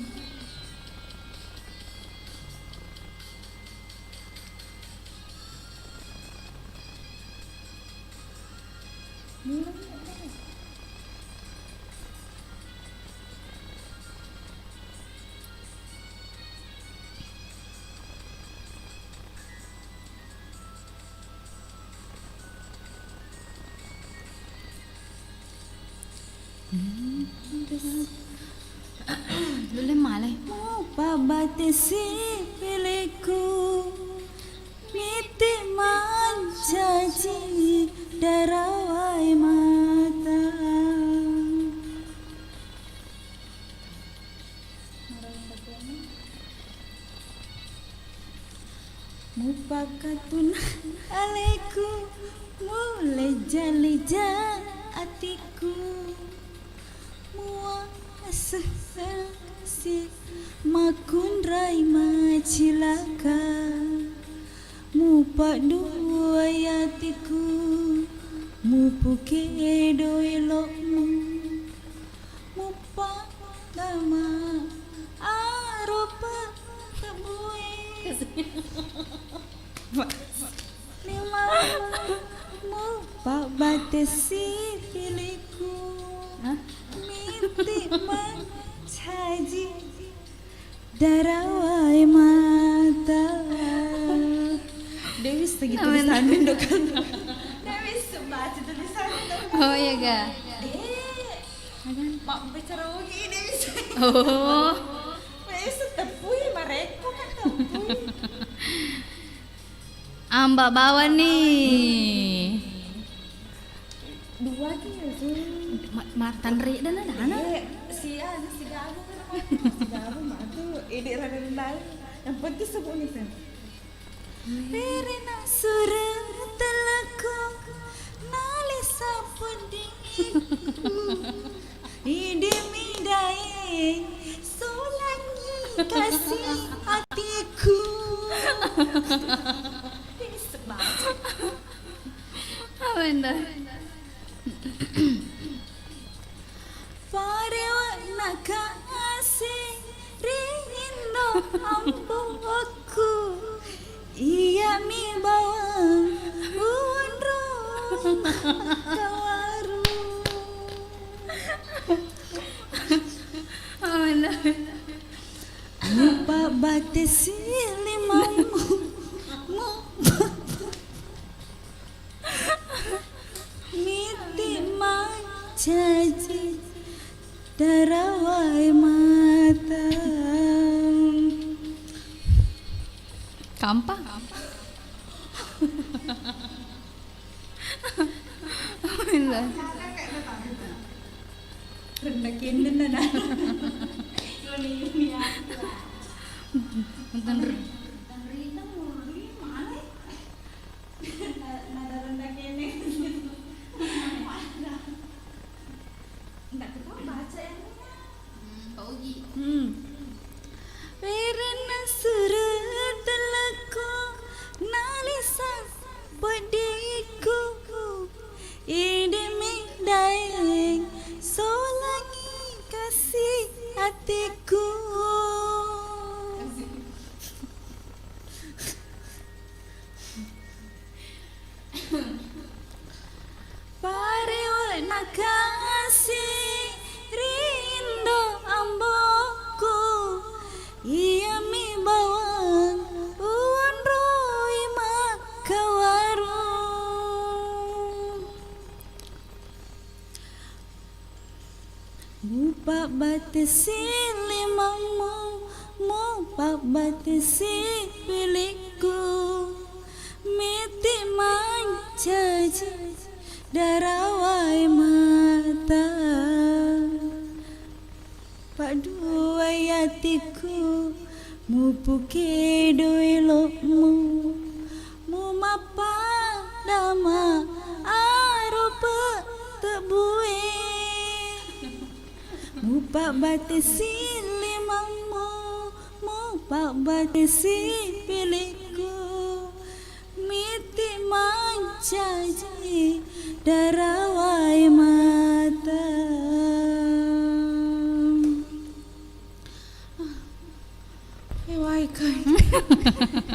Nulle malai. Mupabbate sipiliku, mite mancaji dara wae mata. Mupakkatuna aleku, mulejja-lejja atiku, muassi makkunrai macilaka, mupadduai atiku, mupukedo elo'mu. Mupa tama arupa tebue. Lima mupa bate sipiliku. Hah? Miti mancaji dara wae mata. Dewi segitu. Amin. Tulisannya, Dok. Dewi sebaca tulisannya, Dok. Oh, iya, ga? Eh, mabbicara ugi, Dewi. Oh. Wes, teppui, marekko kan teppui. Amba bawang ni. Dua ki ya, Jun. Ma-, mattanre dan ada anak. Eh, si anu, si Gabu kan, si Gabu matu, ini rada lain. Yang penting sebutnya kan. Rerena sura telakku, nalesa peddiku. Idi midae, solangi kasih hatiku. Ini sebab. Apa enda? Parewa nakase rinno Ambo'ku, iyami bawang uwonrong makkawarung. Oh, no. Mupabbate silimammu, mupa-, miti mancaji darawae mata. Kampa? Alhamdulillah. Rendah kenden, nah. Nonton r- Nada rendah kenden. Nggak ketawa baca yang mana? Hmm, Pak Ugi. Hmm. Werenna sure telekku, nalisa peddiku, idimi daeng solangi kasih hatiku. Parewe' nakasi rindo ambo'ku, iyami bawang uwonroi makkawarung. Mupabbate silimammu, mupabbate sipilikku, miti mancaji darawae mata. Padduai atiku, mupuke doelo'mu, mumappada ma arope tebbue. Mupabbate silimammu, mupabbate sipilikku, miti mancaji darawae mata. Eh, wae kan.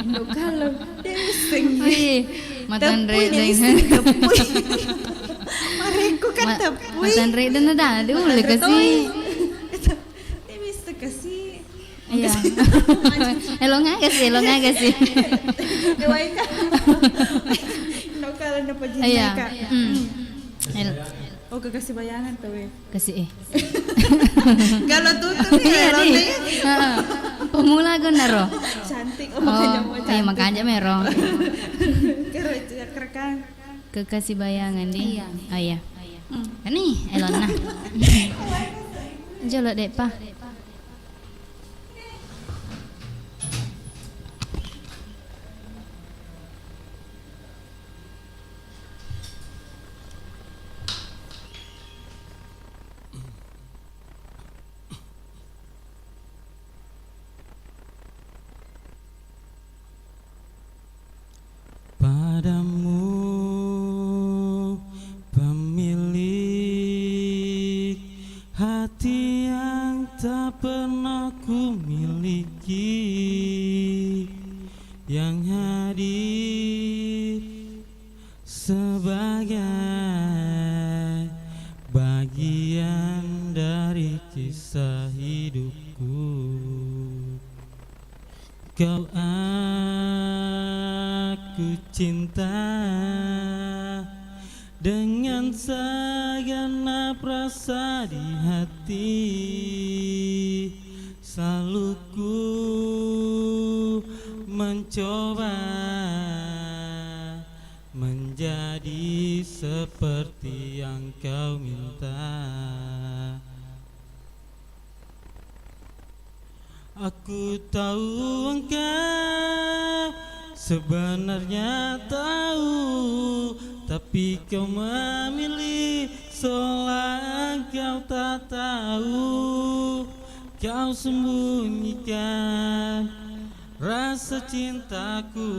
Indo kalo. De' wisseng. Ih, matanre teppui, de' wisseng teppui. Marekko kan ma-, teppui. Matanre de' nada, de' ulle kasi. De' wisseng kasi. Iya. Elong aga sih, elong aga sih. Eh, wae kan. Indo kalo napa jinaka. Iya. Hmm. El- Oh, kekasih bayangan tuh, weh. Kasi, eh. Galo tutup ya, iya, nih. Heeh. Pemula gonaro. Cantik, oh, makanya mau, eh, cantik. Makanya mero. Kero-, kerekam. Kekasih bayangan, di. Iya. Oh, iya. Hmm. Ini, elonna. Jolo, dek, pa. Padamu, pemilik hati yang tak pernah ku miliki, yang hadir sebagai bagian dari kisah hidupku. Kau aku cinta dengan segenap rasa di hati. Selalu ku mencoba menjadi seperti yang kau minta. Aku tahu engkau sebenarnya tahu, tapi kau memilih seolah engkau tak tahu. Kau sembunyikan rasa cintaku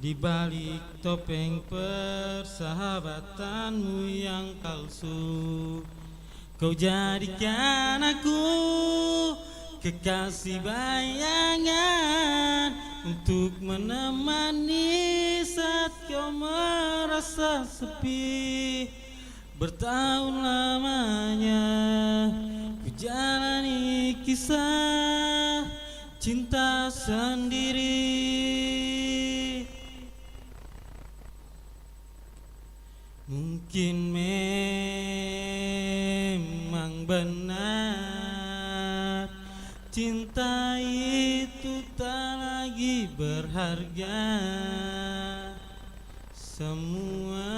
di balik topeng persahabatanmu yang palsu. Kau jadikan aku Kekasih bayangan untuk menemani saat kau merasa sepi. Bertahun lamanya ku jalani kisah cinta sendiri. Mungkin memang benar cinta itu tak lagi berharga. Semua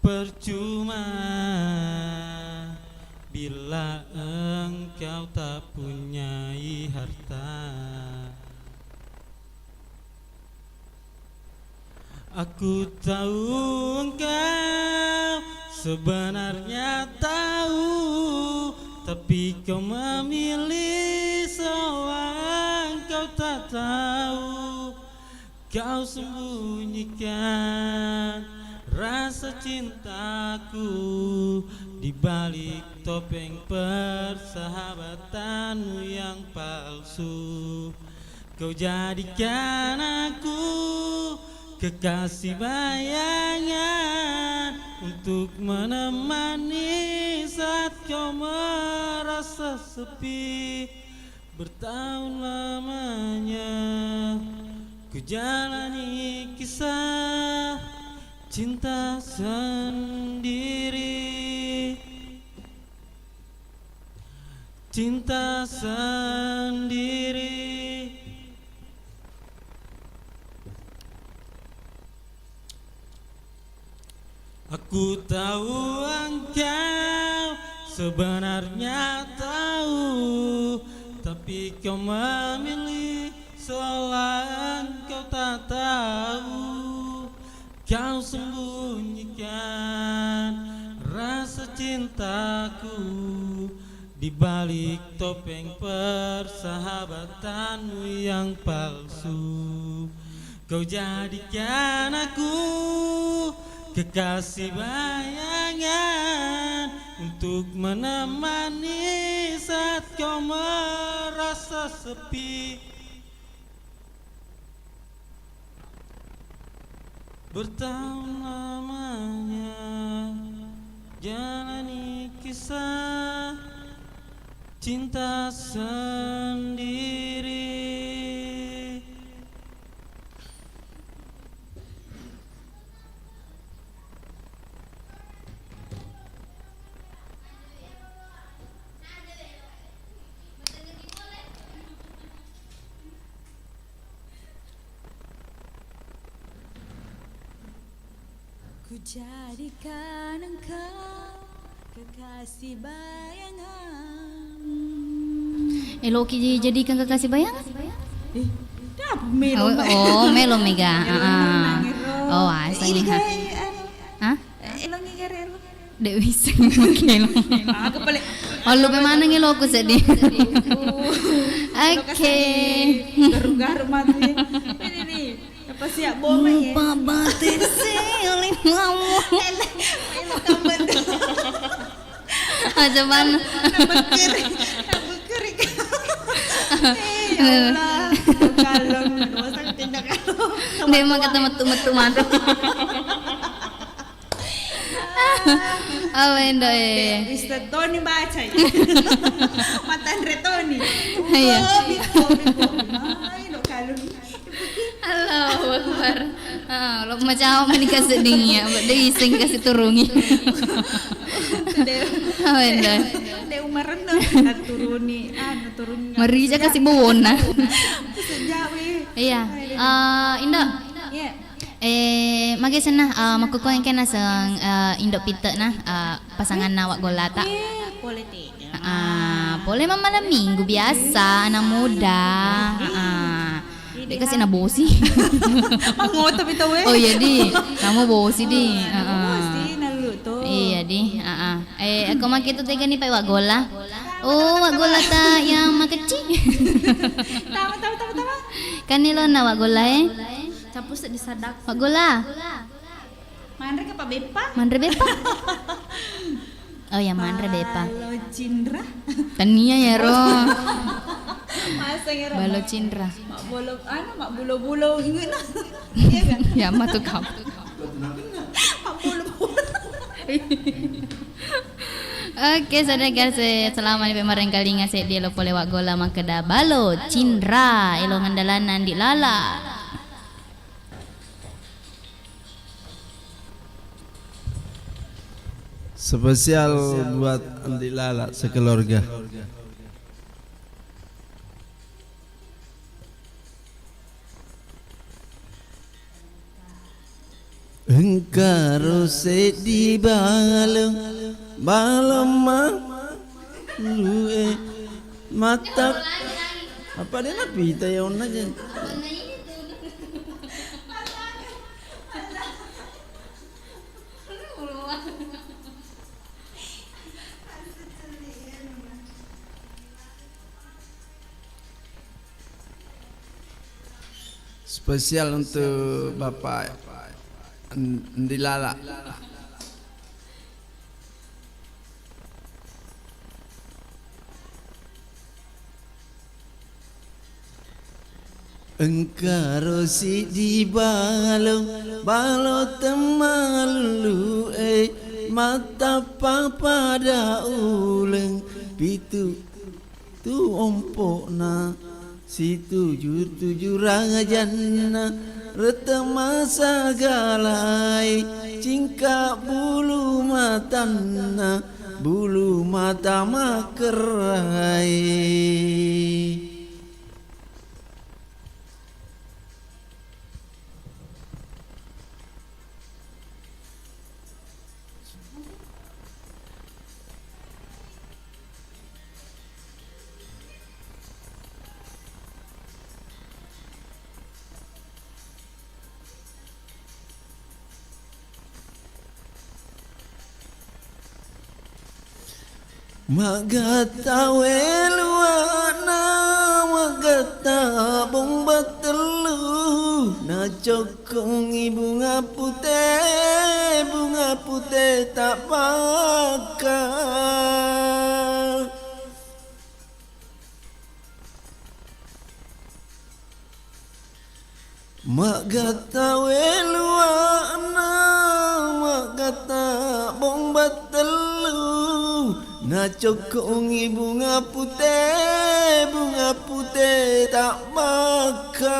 percuma bila engkau tak punyai harta. Aku tahu engkau sebenarnya tahu, tapi kau memilih seolah engkau tak tahu. Kau sembunyikan rasa cintaku di balik topeng persahabatanmu yang palsu. Kau jadikan aku kekasih bayangan untuk menemani saat kau merasa sepi. Bertahun lamanya ku jalani kisah cinta sendiri. Cinta sendiri. Aku tahu engkau sebenarnya tahu, tapi kau memilih seolah engkau tak tahu. Kau sembunyikan rasa cintaku di balik topeng persahabatanmu yang palsu. Kau jadikan aku kekasih bayangan untuk menemani saat kau merasa sepi. Bertahun lamanya jalani kisah cinta sendiri. Ku jadikan engkau kekasih bayangan. Eloki jadikan kekasih bayangan? Eh, apa melo? Oh, oh, melo mega. Heeh. Oh, aseng. Ini kayak, anu, hah? Eh, elongi gare elo. Dek wiseng mungkin. Aku paling. Oh, lu pemaneng eloku sedih. Oke. Garu-garu mati. Ini nih. Apa sih ya, bome ya? Lupa batesi oleh mama. Enak, enak, kamu tuh. Aja mana? Nabekir, nabekir. Eh, ya Allah, kalau dosa tindak kalau. Dia mah kata metu-metu madu. Apa endo, eh? Mister Tony baca ya. Mata Andre Tony. Iya. Biko, biko, biko. Mai lo kalau. Allahu Akbar. Ah, lo macam apa nih kasih dingin ya? Mbak Dewi sing kasih turungi. Apa endo? Dek umarenno, naturuni, ah, naturuni. Merica kasih bawona. Sejak weh. Iya. Eh, Indo. Iya. Eh, mage senna, eh, makkukkuang engka naseng, eh, Indo Pite na, eh, pasanganna Wak Gollata. Eh, pole tega. Ah, pole ma malam minggu biasa, anak muda. Ah, dek kasi na bosi. Mangoto pi tau, eh. Oh iya, di. Kamu bosi, di. Ah, bosi, nalu to. Iya, di. Ah, ah. Eh, aku make tu tega ni pai Wak Golla. Oh, Wak Gollata yang makecil. Tama, tama, tama, tama. Kan ni lo na Wak Golla, eh. Capu sedih sadak. Wak Golla. Manre ke Pak Beppa? Manre Beppa. Oh, iya manre bepa. Balo cinra. Tania ya ro. Masa ya ro? Balo cinra. Mak bolo, anu, mak bulo-bulo ingetna. Iya kan? Ya matu kau. Mak bulo-bulo. Oke, saudara, se-, selama ini pemarengkalinga seddi lo pole waggola makkeda balo cinra, elo ngendalanna Andi Lala. Spesial buat Andi Lala sekeluarga. Engkaro seddi balong, balong ma-, lu, eh, mata. Apa dia napita ya onna je? Spesial untuk Bapak N-, Ndilala. Engkaro siddi balo, balo temmalulu e, mattappa pada uleng pitu tu ompo'na, situju-tuju rajanna, rete masagalai, cingka bulu matanna, bulu mata makerrai. Magatta weluana, magatta bomba tellu, nacokkongi bunga pute, bunga pute tabbakka. Magatta weluana, magatta bomba tellu, nacokkongi bunga pute, bunga pute tabbakka.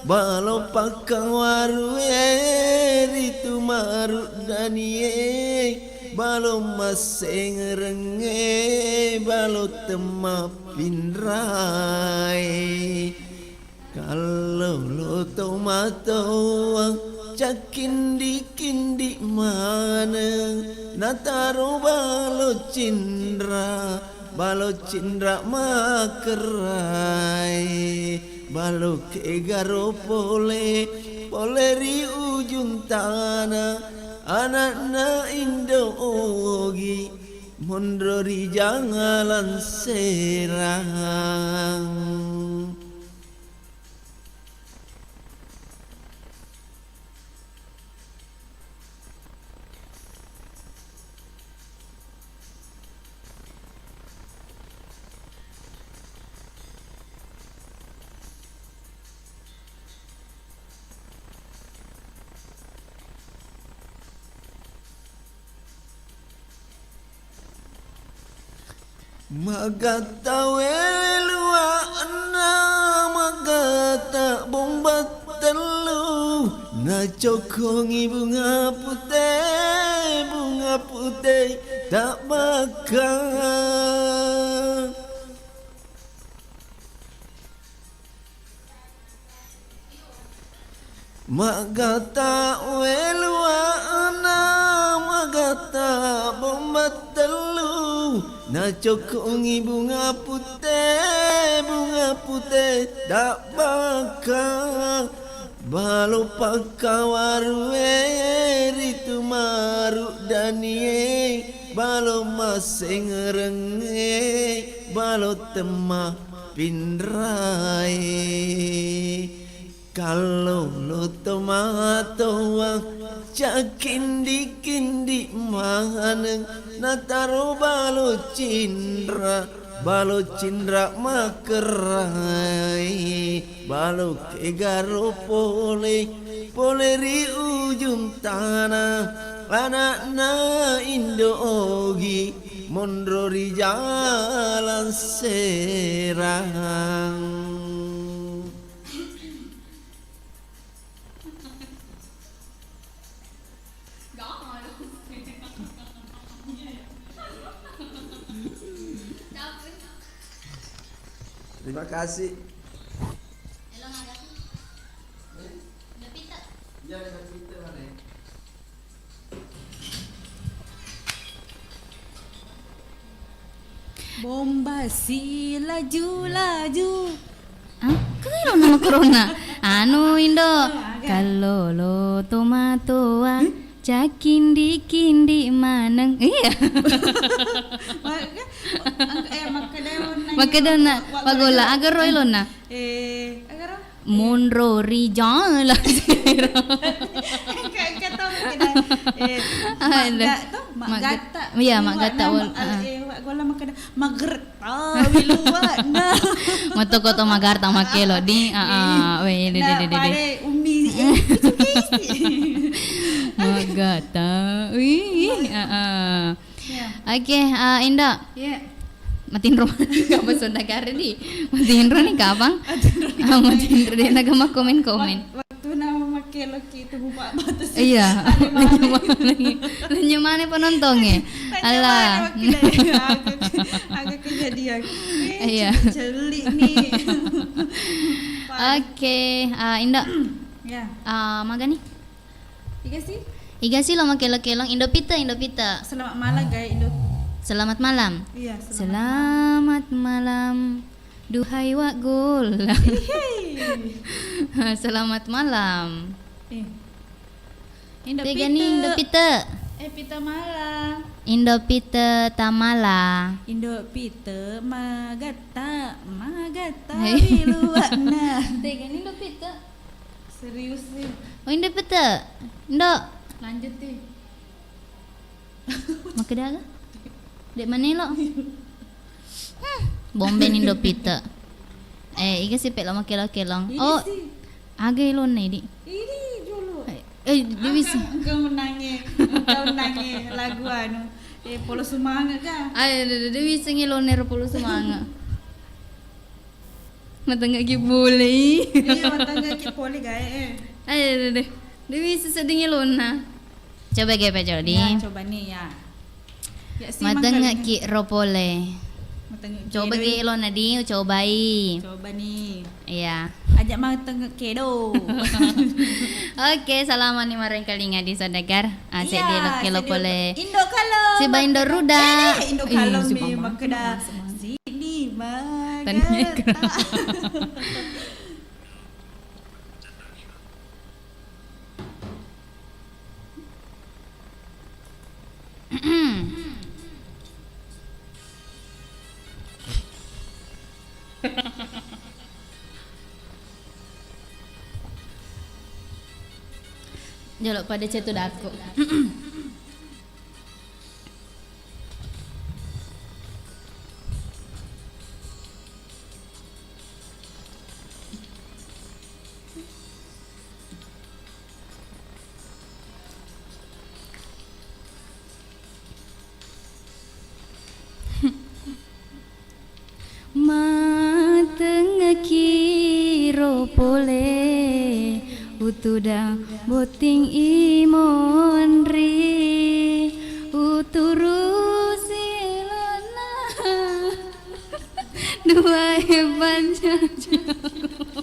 Balo pakkawarue ritu maruddanie, balo massengerengnge, balo temma pinrai. Kallolo tomatoa cakkindi-kindi maneng, nataro balo cinra, balo cinra makerrai, balo kegaro pole, pole ri ujung tana, anakna Indo Ogi, monro ri Jangalan Serang. Magatta weluanna, magatta bomba tellu, nacokkongi bunga pute, bunga pute tabbakka. Magatta weluanna, magatta bomba tellu, nacokkongi bunga pute, bunga pute tabbakka. Balo pakkawarue ritu maruddanie, balo massengerengnge, balo temma pinrai. Kallolo tomatoa Cakkindi-kindi maneng nataro balo cinra, balo cinra makerrai, balo kegaro pole, pole ri ujung tana, anakna Indo Ogi monro ri jalan Serang. Terima kasih. Iya, iya, kita mana? Bomba si laju-laju. Ah, kagak lo nama corona. Anu, Indo. Oh, agak. Kallolo tomatoa, hmm? Cakindi-kindi maneng. Iya. Mak-, ang-, eh, makkeda onna. Makkeda onna, wa-, wa-, pagola, wa-, aga roi lona. Eh, aga ro? Monro ri jalan Serang. Engka, engka tau makkeda, eh, ada. Magga-, to, maggatta. Iya, maggatta wal-, ma-, ah. Eh, wa-, golla makkeda, magerta, wiluwana. Matoko to magarta makkelo di, ah, ah, weh, de, de, de, de, de. Pare ummi, eh, maggatta, wih, ah, ah. Iya. Oke, eh, Indo. Iya. Matinro. Apa saudara di? Matinro nih, kapang? Matinro nih. Ah, matinro deh, naga mau komen-komen. Wak-, waktu nama makkelo ki itu buka batas. Iya. Lenyamane penontonge. Alah. Agak, agak kejadian. Iya. Celik nih. Oke, eh, Indo. Ya. Eh, maga nih? Iga sih? Iga sih lo makkelo-kelong, Indo Pita, Indo Pita. Selamat malam, guys, Indo. Selamat malam. Iya, selamat malam. Selamat malam. Duhai wa golla. Selamat malam. Eh. Indo Pita. Indo Pita. Eh, Pita mala. Indo Pita tamala. Indo Pita magatta, magatta. Hei. Wiluwana. Tegani Indo Pita. Serius sih. Oh, Indo Pita. Indo. Lanjut, Ti. Makkeda aga? Dek manelo. Hmm, bombe ni Indo Pita. Eh, iga sih pek lo makkelo-kelong. Ini. Oh, sih. Aga elonna idi. Ini dulu. Eh, eh, dia bisa. Engka menangi, engka menangi lagu anu. Eh, polo semangat kah? Ayo, dia, dia bisa ngelonna ero polo semangat. Matengngaki pole. Iya, matengngaki pole gae, eh. Ayo, deh, deh. Dé wisseng sedding elonna. Coba ge, Pak Jody. Ya, coba nih, ya. Ya, sih, matengngaki ro pole. Matengngaki. Coba ge elonna di, ucobai. Coba nih. Iya. Aja matengngaki do. Oke, salama ni marengkalinga di Sodagar. Ah, iya, seddi lo kelo pole. Indo Kalong. Siba Indo Ruda. Eh, Indo Kalong mi makkeda. Sini, Tania Magata. Jolo pada cetu dako. Matengngaki ro pole, utudang botting i monri, uturusi elonna duae pancajaku.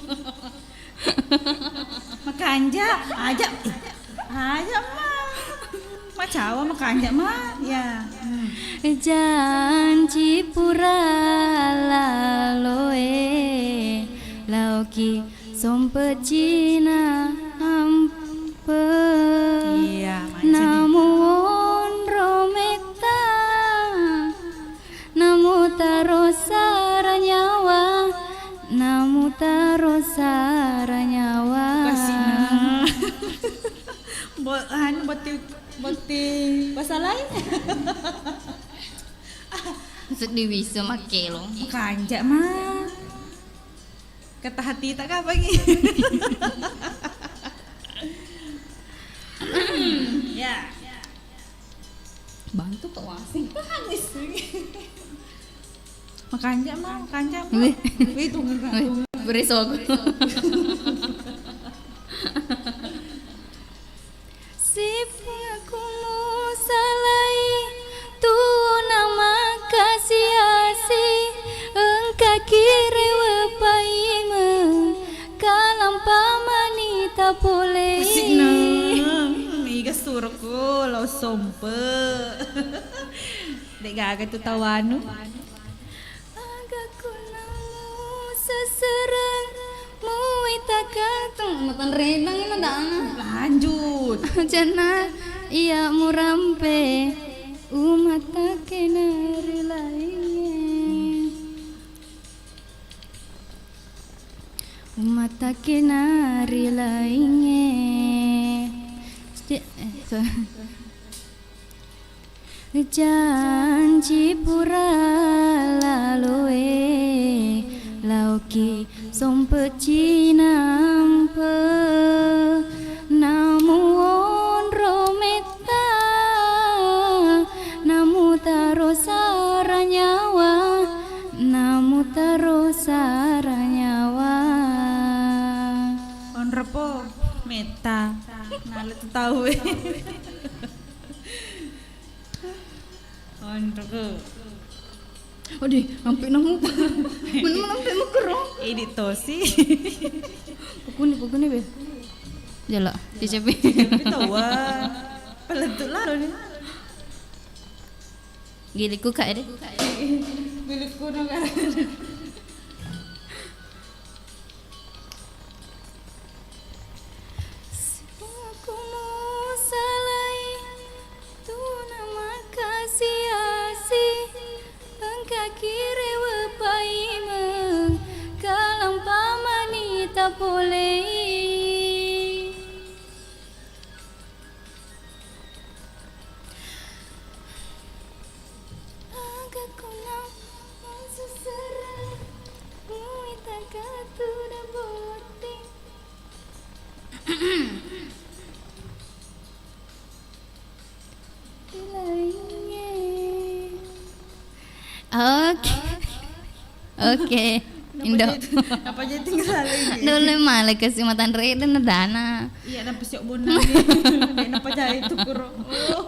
Makanja, aja, eh, aja ma. Macawa makanja ma, ya. Hmm. Janci pura laloe, laoki sompecina ampe. Iya, mancini. Namu onro metta. Namu taro sara nyawa, namu taro sara nyawa. Kasina. Bo-, anu, Botting pasalai. Seddi wisseng makkelo. Makanja ma. Kata hati tak apa gi. Ya. Bantu kok wasing. Makanja ma, makanja ma. Wih. Wih, tunggu, tunggu. Wih, beresogo. Sipaku musalai, tuna makasi-asi, engka kirewe paimeng, kalampa mani tapole. Asikna. Hmm, iga suroku lao sompe. De'gaga tu tawanu. Aga kunna musesereng, muwi takatung. Matanredang ini dana. Lanjut. Janna iya murampe, umatakena ri lainge. Umatakena ri lainge. Cek, eh, so-, Janji pura laloe, laoki sompe cinampe, namu onro metta, namu taro sara nyawa, namu taro sara nyawa. Onro po metta, nala tu tau e. Onroko. Odi, ampe namu. Mana mana ampe mukero. Idi tosi. Pukuni, pukuni be. Jala, cicepi. Tapi tawa. Peletuk lalo ni. Gilikku kak ede. Gilikku no kak. Sipaku musalai, tuna makasi-asi, engka kirewe paimeng, kalampa mani tapolei. Aga kona masusara, muita katu da botte. Ilainge. Oke. Oke. Indo. Apa jadi tinggal lagi? Dole male kasi matanrede na dana. Iya, napa siok bonna. Napa jai tukuro. Oh.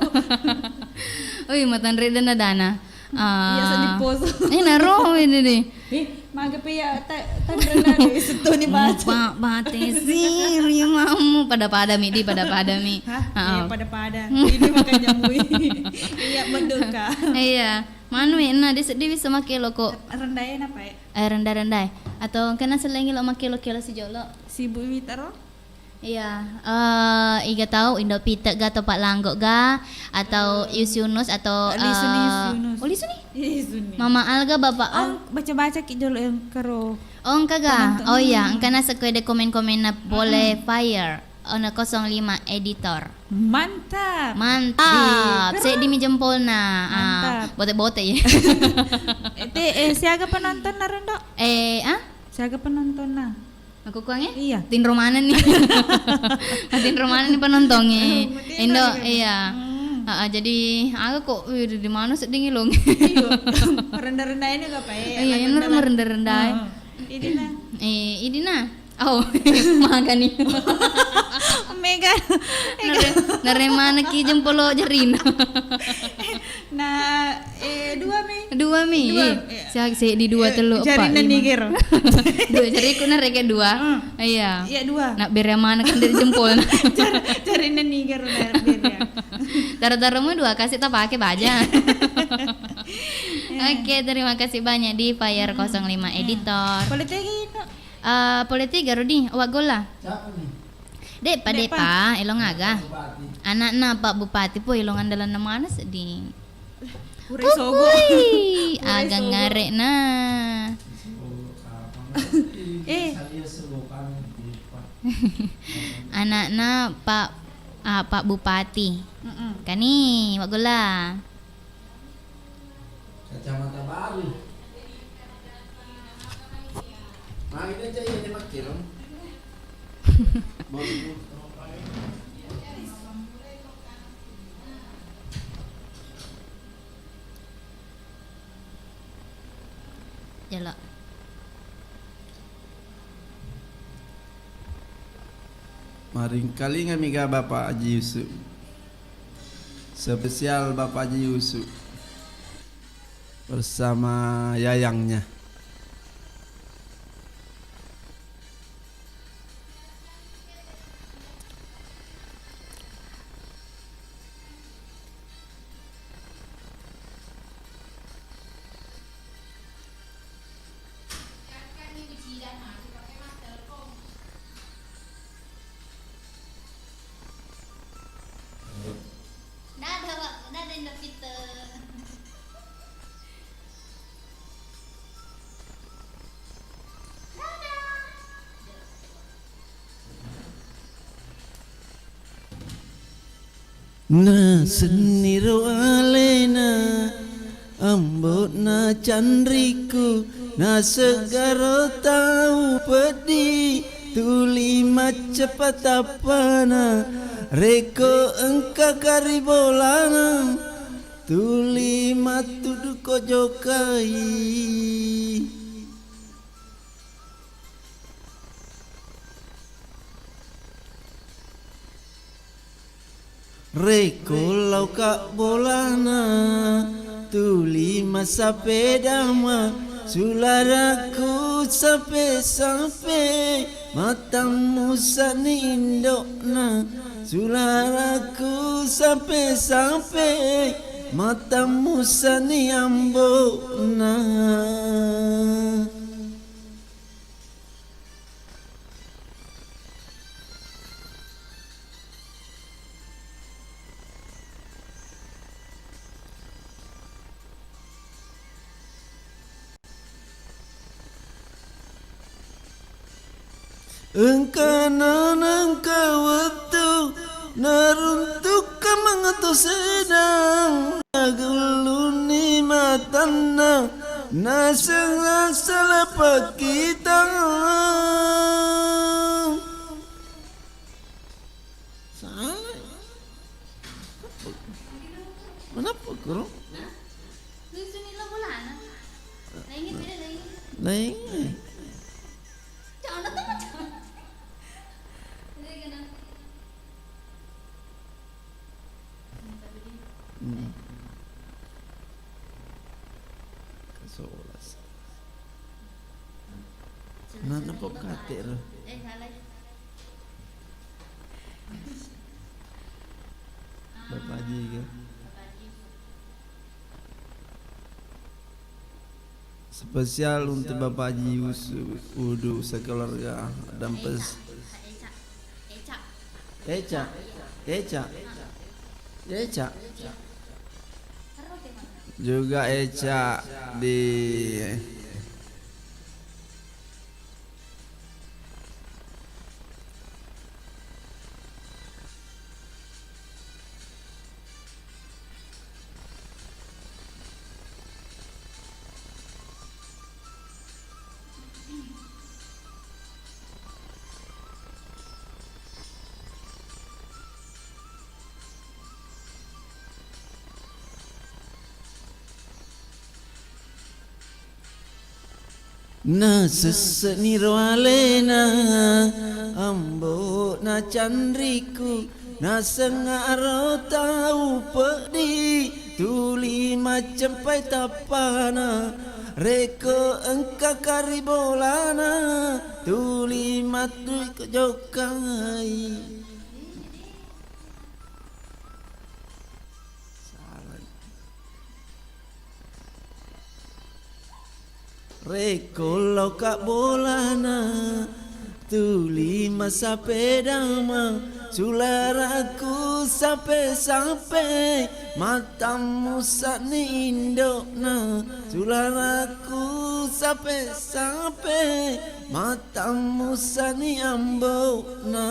Oi, matanrede na dana. Iya, sedih poso. Eh, naro ini deh. Eh, maga pe ya tanrena deh, setoni baca. Ba-, bate siri mamu pada-pada mi di, pada-pada mi. Hah? Iya, pada-pada. Ini makanya mui. Iya, menduka. Iya. Manu e, na de seddi bisa makkelo ko. Rendae napa e? Eh, rendah-rendah e. Atau engkana sellengi lo makkelo-kelo sijolo. Sibuk mi taro? Iya, eh, iga tau Indo Pite ga atau Pak Langgo ga atau Yus Yunus atau, Lisuni, Yus Yunus. Oh, Lisuni? Iya, Lisuni. Mama Al ga, Bapak Al? Oh, baca-baca ki jolo yang kero. Oh, engka ga? Oh iya, engkana sekue de komen-komenna pole fire. Ono kosong lima editor. Mantap. Mantap. Seddi mi jempolna. Ah, bote-bote ya. Ete, eh, siaga penonton na rendo? Eh, ah? Siaga penonton na? Aku kuange? Iya. Tinro maneng ni. Tinro maneng ni penontonge. Indo, iya. Heeh, jadi aga kok, wih, di mana seddi ngilong? Iya. Rendah-rendah ini ga, Pak, ya? Iya, ini rendah-rendah. Heeh. Ini nah. Eh, ini nah. Oh, magani. Mega. Nare-, naremana ki jempolo jarina. Nah, eh, dua mi. Dua mi. Dua, iya. Sia-, seddi dua, eh, tellu, eppa, jarina lima. Nigero. Dua jariku nareke dua. Hmm. Iya. Iya, dua. Nak bere mana kan dari jempol. Jar-, jarina nigero na bere. Taro-taromu dua kasih tak pakai baja. Iya. Oke, terima kasih banyak di Fire kosong lima Editor. Politik itu. Eh, politik Garudi, awak gola. Siapa nih? De'pa, de'pa, elong aga. Anakna Pak Bupati, po elong andalanna mana seddi. Urai sogo. Ukui, aga ngare'na. Eh. Anakna Pak Ah, Pak Bupati. Mm-mm. Kani, Wak Golla. Kacamata baru. Magi na cai ini makkiro. Baru. Jolo. Maringkalingami ga Bapak Haji Yusuf. Spesial Bapak Haji Yusuf bersama yayangnya. Dadah, Pak. Dadah, Indo Pite. Nasenniro alena ambo'na canriku, nasegaro tau peddi, tuli macceppa tappana, rekko engka karibolana, tuli mattuduko jokai. Rekko lauka bolana, tuli massapedama, sularaku sape-sape, matammusani indo'na, sularaku sape-sape, matammusani ambo'na. Engkana nengka wettu naruntukka mangato sedang, nagelluni matanna naseng asala pakkitang. Salah. Kenapa, Guru? Lainnya beda, lainnya. Lainnya. Jangan, jangan. Hmm. Kesolas. Nana kok kate ro? Eh, salah. Bapak Haji ke? Spesial untuk Bapak Haji Yusuf Wudu sekeluarga dan pes- Eca. Eca. Eca. Eca. Juga Eca di Nasesse'ni ro alena ambo'na canriku, nasengngaro tau peddi tuli maccempai tappana, rekko engka karibolana tuli mattui jokkai. Salah. Rekko laoka bolana, tuli massapedama, sularaku sape-sape, mattammusa'ni indo'na, sularaku sape-sape, mattammusa'ni ambo'na.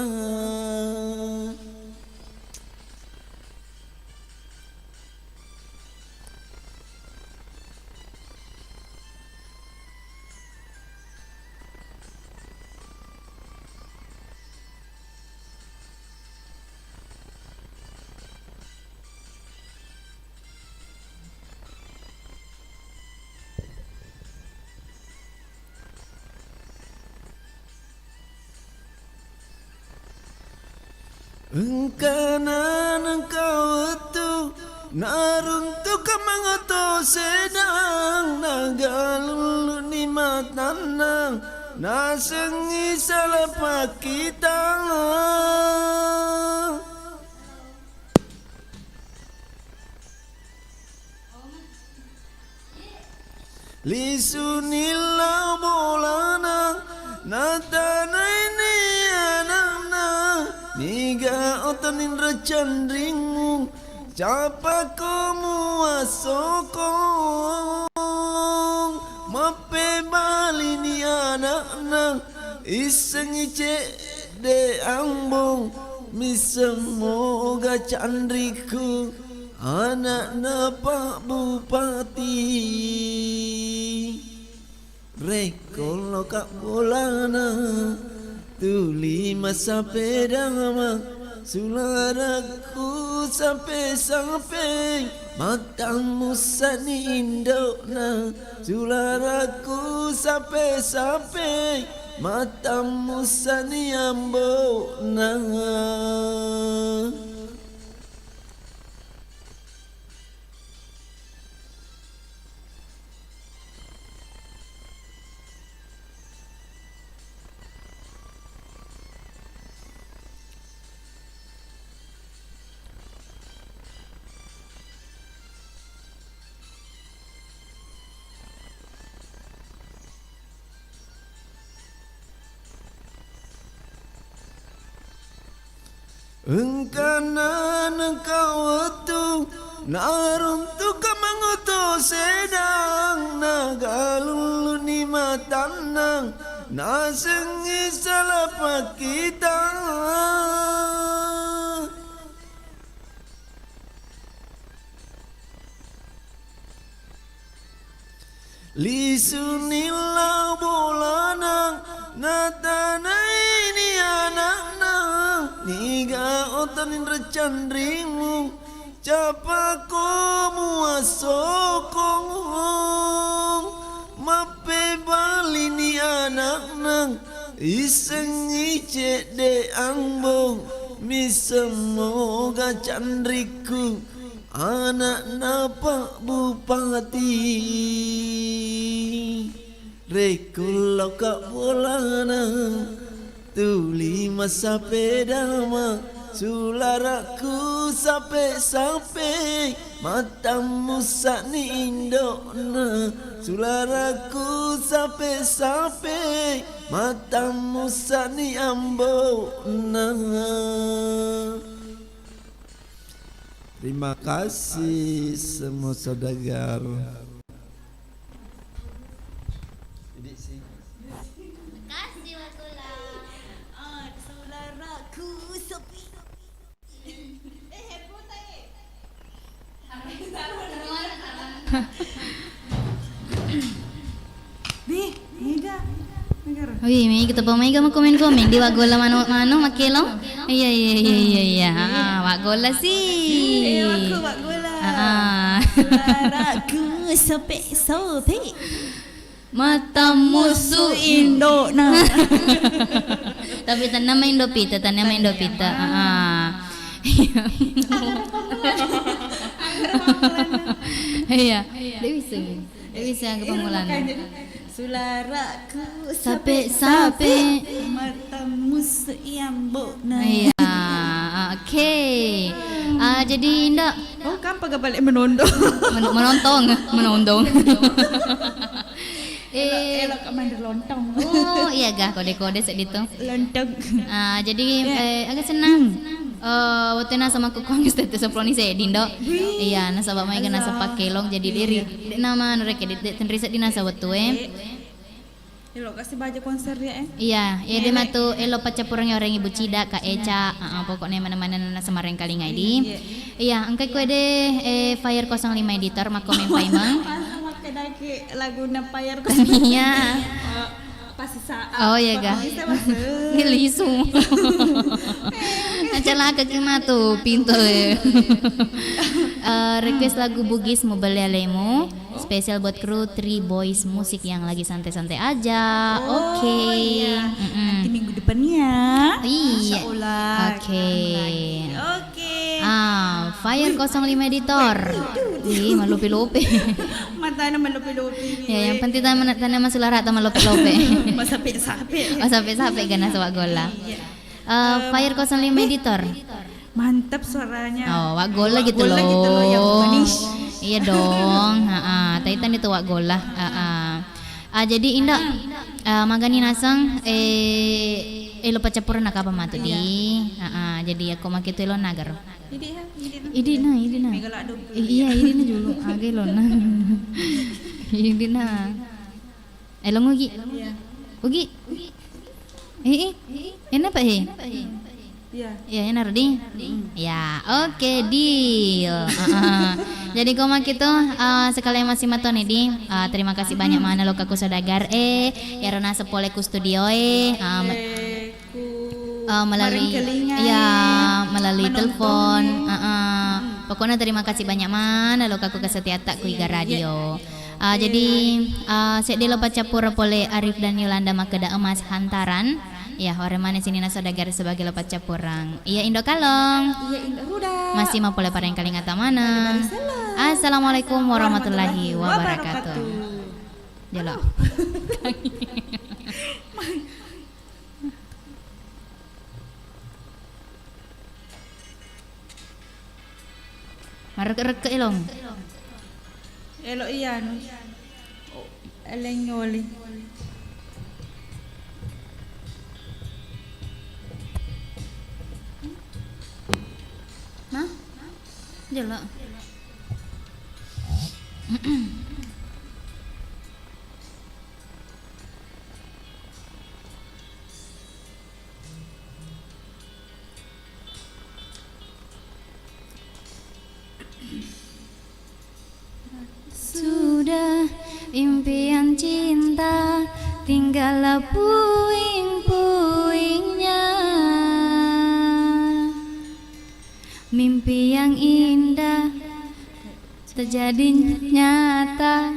Engkana nengka wettu naruntuka mangato sedang, nagaluluni matanna nasengngi sala pakkitang. Lisuni lao bolana, natanaini anakna, niga otoninra canringngu, capako muassokong. Mappebalini anakna, issengngi cedde ambong, missemmoga canriku. Anakna Pak Bupati, rekko loka bolana, tuli massapedama, sularakku sape-sape, matammussani indokna, sularakku sape-sape, matammussani ambokna. Engkana nengka wettu naruntuka mangoto sedang, nagaluluni matannang, nasengngi sala pakkitang. Lisuni lao bolana, natanaini anakna, niga otoninra canrimu, capako muassokong. Mappebalini anakna, issengngi cedde ambo, missemmoga canrikku. Anakna Pak Bupati, rekko loka bolana, tuli massapedama, sularakku sape-sape, matammussani indokna, sularakku sape-sape, matammussani ambokna. Terima kasih semua saudagar. Kasih Wakula. Ah, saudaraku sepi. Eh, heboh tak, eh? Bi, mega. Mega. Wih, mega kita pamega mau komen-komen di Wagola mano mano makelo. Iya, iya, iya, iya, iya. Ah, Wagola sih. Eh, aku Wagola. Ah, ah. Suaraku sepi, sepi. Mata musuh indokna. Tapi tenang main dopita, tenang main dopita. Ah, ah. Iya. Dia bisa gini. Dia bisa ke pemulana. Sularaku sape-sape, mata musuh iambokna. Iya, oke. Ah, jadi Indah. Oh, kan paga balik menondong. Men- menonton, menondong. Eh, elok, elok manre lontong. Oh, iya gah, kode-kode seddi tu. Lontong. Ah, jadi, eh, agak senang. Eh, waktu nasa makkukkuang es teh seploni seddi, Ndo. Wih. Iya, nasaba maega nasa pakkelong, jadi deri. Dek nama nurekke, dek, dek tenri seddi nasa wettu e. Elok kasi baja konser ya, eh. Iya, iya, de matu elo paccappurengngi oreng Ibu Cida, Kak Eca, heeh, pokoknya mana-mana nasa marengkalinga di. Iya, engka kue de, eh, Fire kosong lima Editor makkomen paimeng. Masa makkedaki laguna Fire kosong lima. Iya. Pasti saat. Oh, iya, ga. Bisa masuk. Ini lisu. Acalaka ki matu pintu, eh. Eh, request lagu Bugis Mubeli Alemu. Spesial buat kru Three Boys Musik yang lagi santai-santai aja. Oh, oke. Iya. Mm-mm. Nanti minggu depannya. Iya. Insya Allah. Oke. Ketemu lagi. Oke. Ah, Fire kosong lima Editor. Ih, malupi-lupi. Matana malupi-lupi. Ya, yang penting tana, tana masulara atau malupi-lupi. Masape-sape. Oh, sampai-sampai gana sawak golla. Iya. Eh, Fire kosong lima Editor. Mantap suaranya. Oh, wak golla gitu loh. Wak golla gitu loh, yang manis. Iya dong, heeh. Taitan itu wak golla, heeh. Ah, jadi Inda, eh, magani naseng, eh, elo paccappureng nakapa matu di? Heeh, jadi aku make itu elo nagar. Idi ha, idi na. Idi na, idi na. Mega laddo. Eh, iya, idi na julu. Aga elo na. Idi na. Elo ngugi. Iya. Ugi. Eh, eh. Enapa he? Iya. Iya, enak, Rudi? Iya, oke, deal. Heeh. Jadi, ko maki tu, eh, sekalian masih matoni di, eh, terima kasih banyak mana lo kaku saudagar, eh, iyaro naseng pole ku studio, eh, eh, me-, eh, melalui, iya, melalui telepon, heeh. Pokoknya terima kasih banyak mana lo kaku kesetiaan tak ku Iga Radio. Ah, jadi, ah, seddi lo paccappureng pole Arif dan Yolanda makkeda emas hantaran. Iya, ore maneng sininna saudagar sebagai lo paccappureng. Iya, Indo Kalong. Iya, Indo Ruda. Masih mau pole parengkalinga tamana. Assalamualaikum warahmatullahi wabarakatuh. Jolo. Marekke-rekke elong. Elo iya anu. Eleng oli. Ma? Jolo. Sudah impian cinta tinggallah puing-puingnya. Mimpi yang indah terjadi nyata,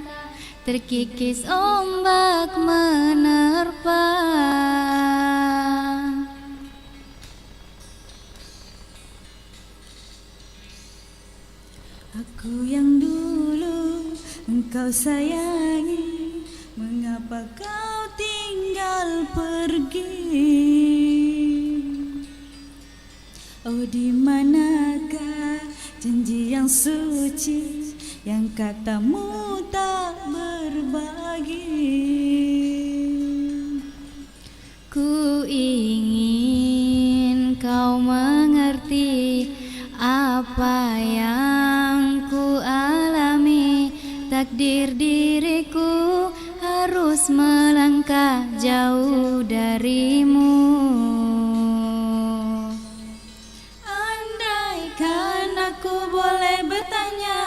terkikis ombak menerpa. Aku yang dulu engkau sayangi, mengapa kau tinggal pergi? Oh, di manakah janji yang suci yang katamu tak berbagi? Ku ingin kau mengerti apa yang ku alami, takdir diriku harus melangkah jauh darimu. Andaikan aku boleh bertanya,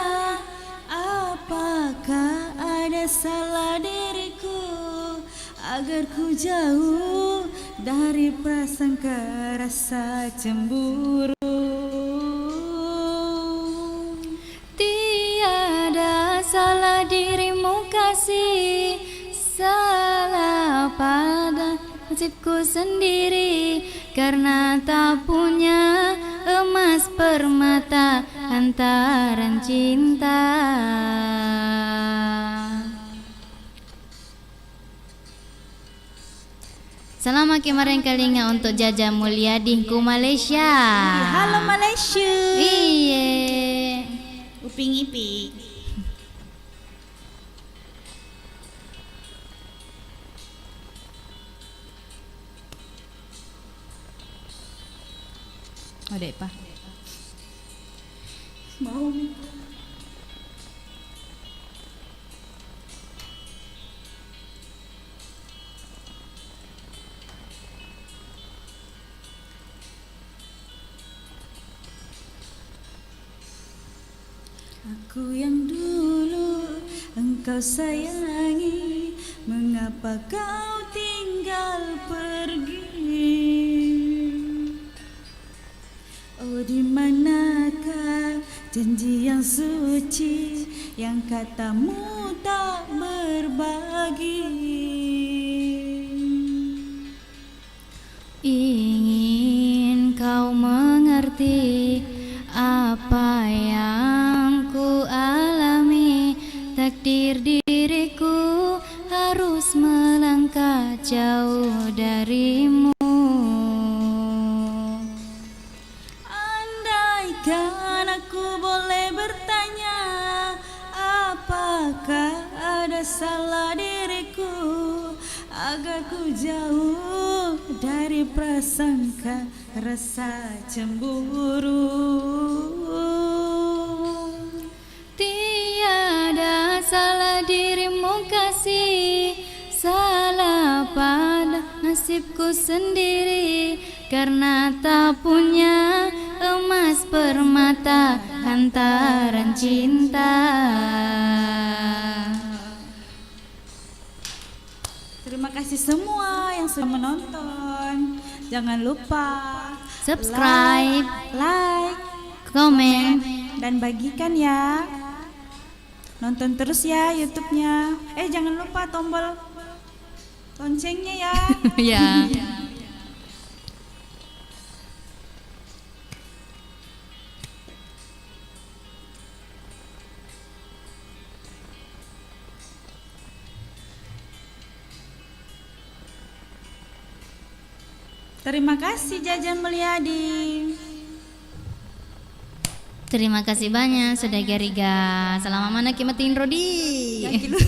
apakah ada salah diriku agar ku jauh dari prasangka rasa cemburu? Tiada salah dirimu kasih, salah pada nasibku sendiri, karena tak punya emas permata hantaran cinta. Salamaki marengkalinga untuk Jaja Mulyadi ku Malaysia. Halo Malaysia. Iye. Uping Ipik. Oh, de'pa. Mau mi. Aku yang dulu engkau sayangi, mengapa kau tinggal pergi? Oh, di manakah janji yang suci yang katamu terbagi. Ingin kau mengerti apa yang ku alami, takdir diriku harus melangkah jauh darimu. Andaikan aku boleh bertanya, apakah ada salah diriku, agar ku jauh dari prasangka rasa cemburu. Tiada salah dirimu kasih, salah pada nasibku sendiri, karena tak punya emas permata lantaran cinta. Terima kasih semua yang sudah menonton. Jangan lupa subscribe, like, komen, dan bagikan ya. Nonton terus ya YouTube-nya. Eh, jangan lupa tombol loncengnya ya. Ya. Terima kasih, Jajan Mulyadi. Terima kasih banyak sudah gariga. Selama mana ki matinro di? Gaki lu.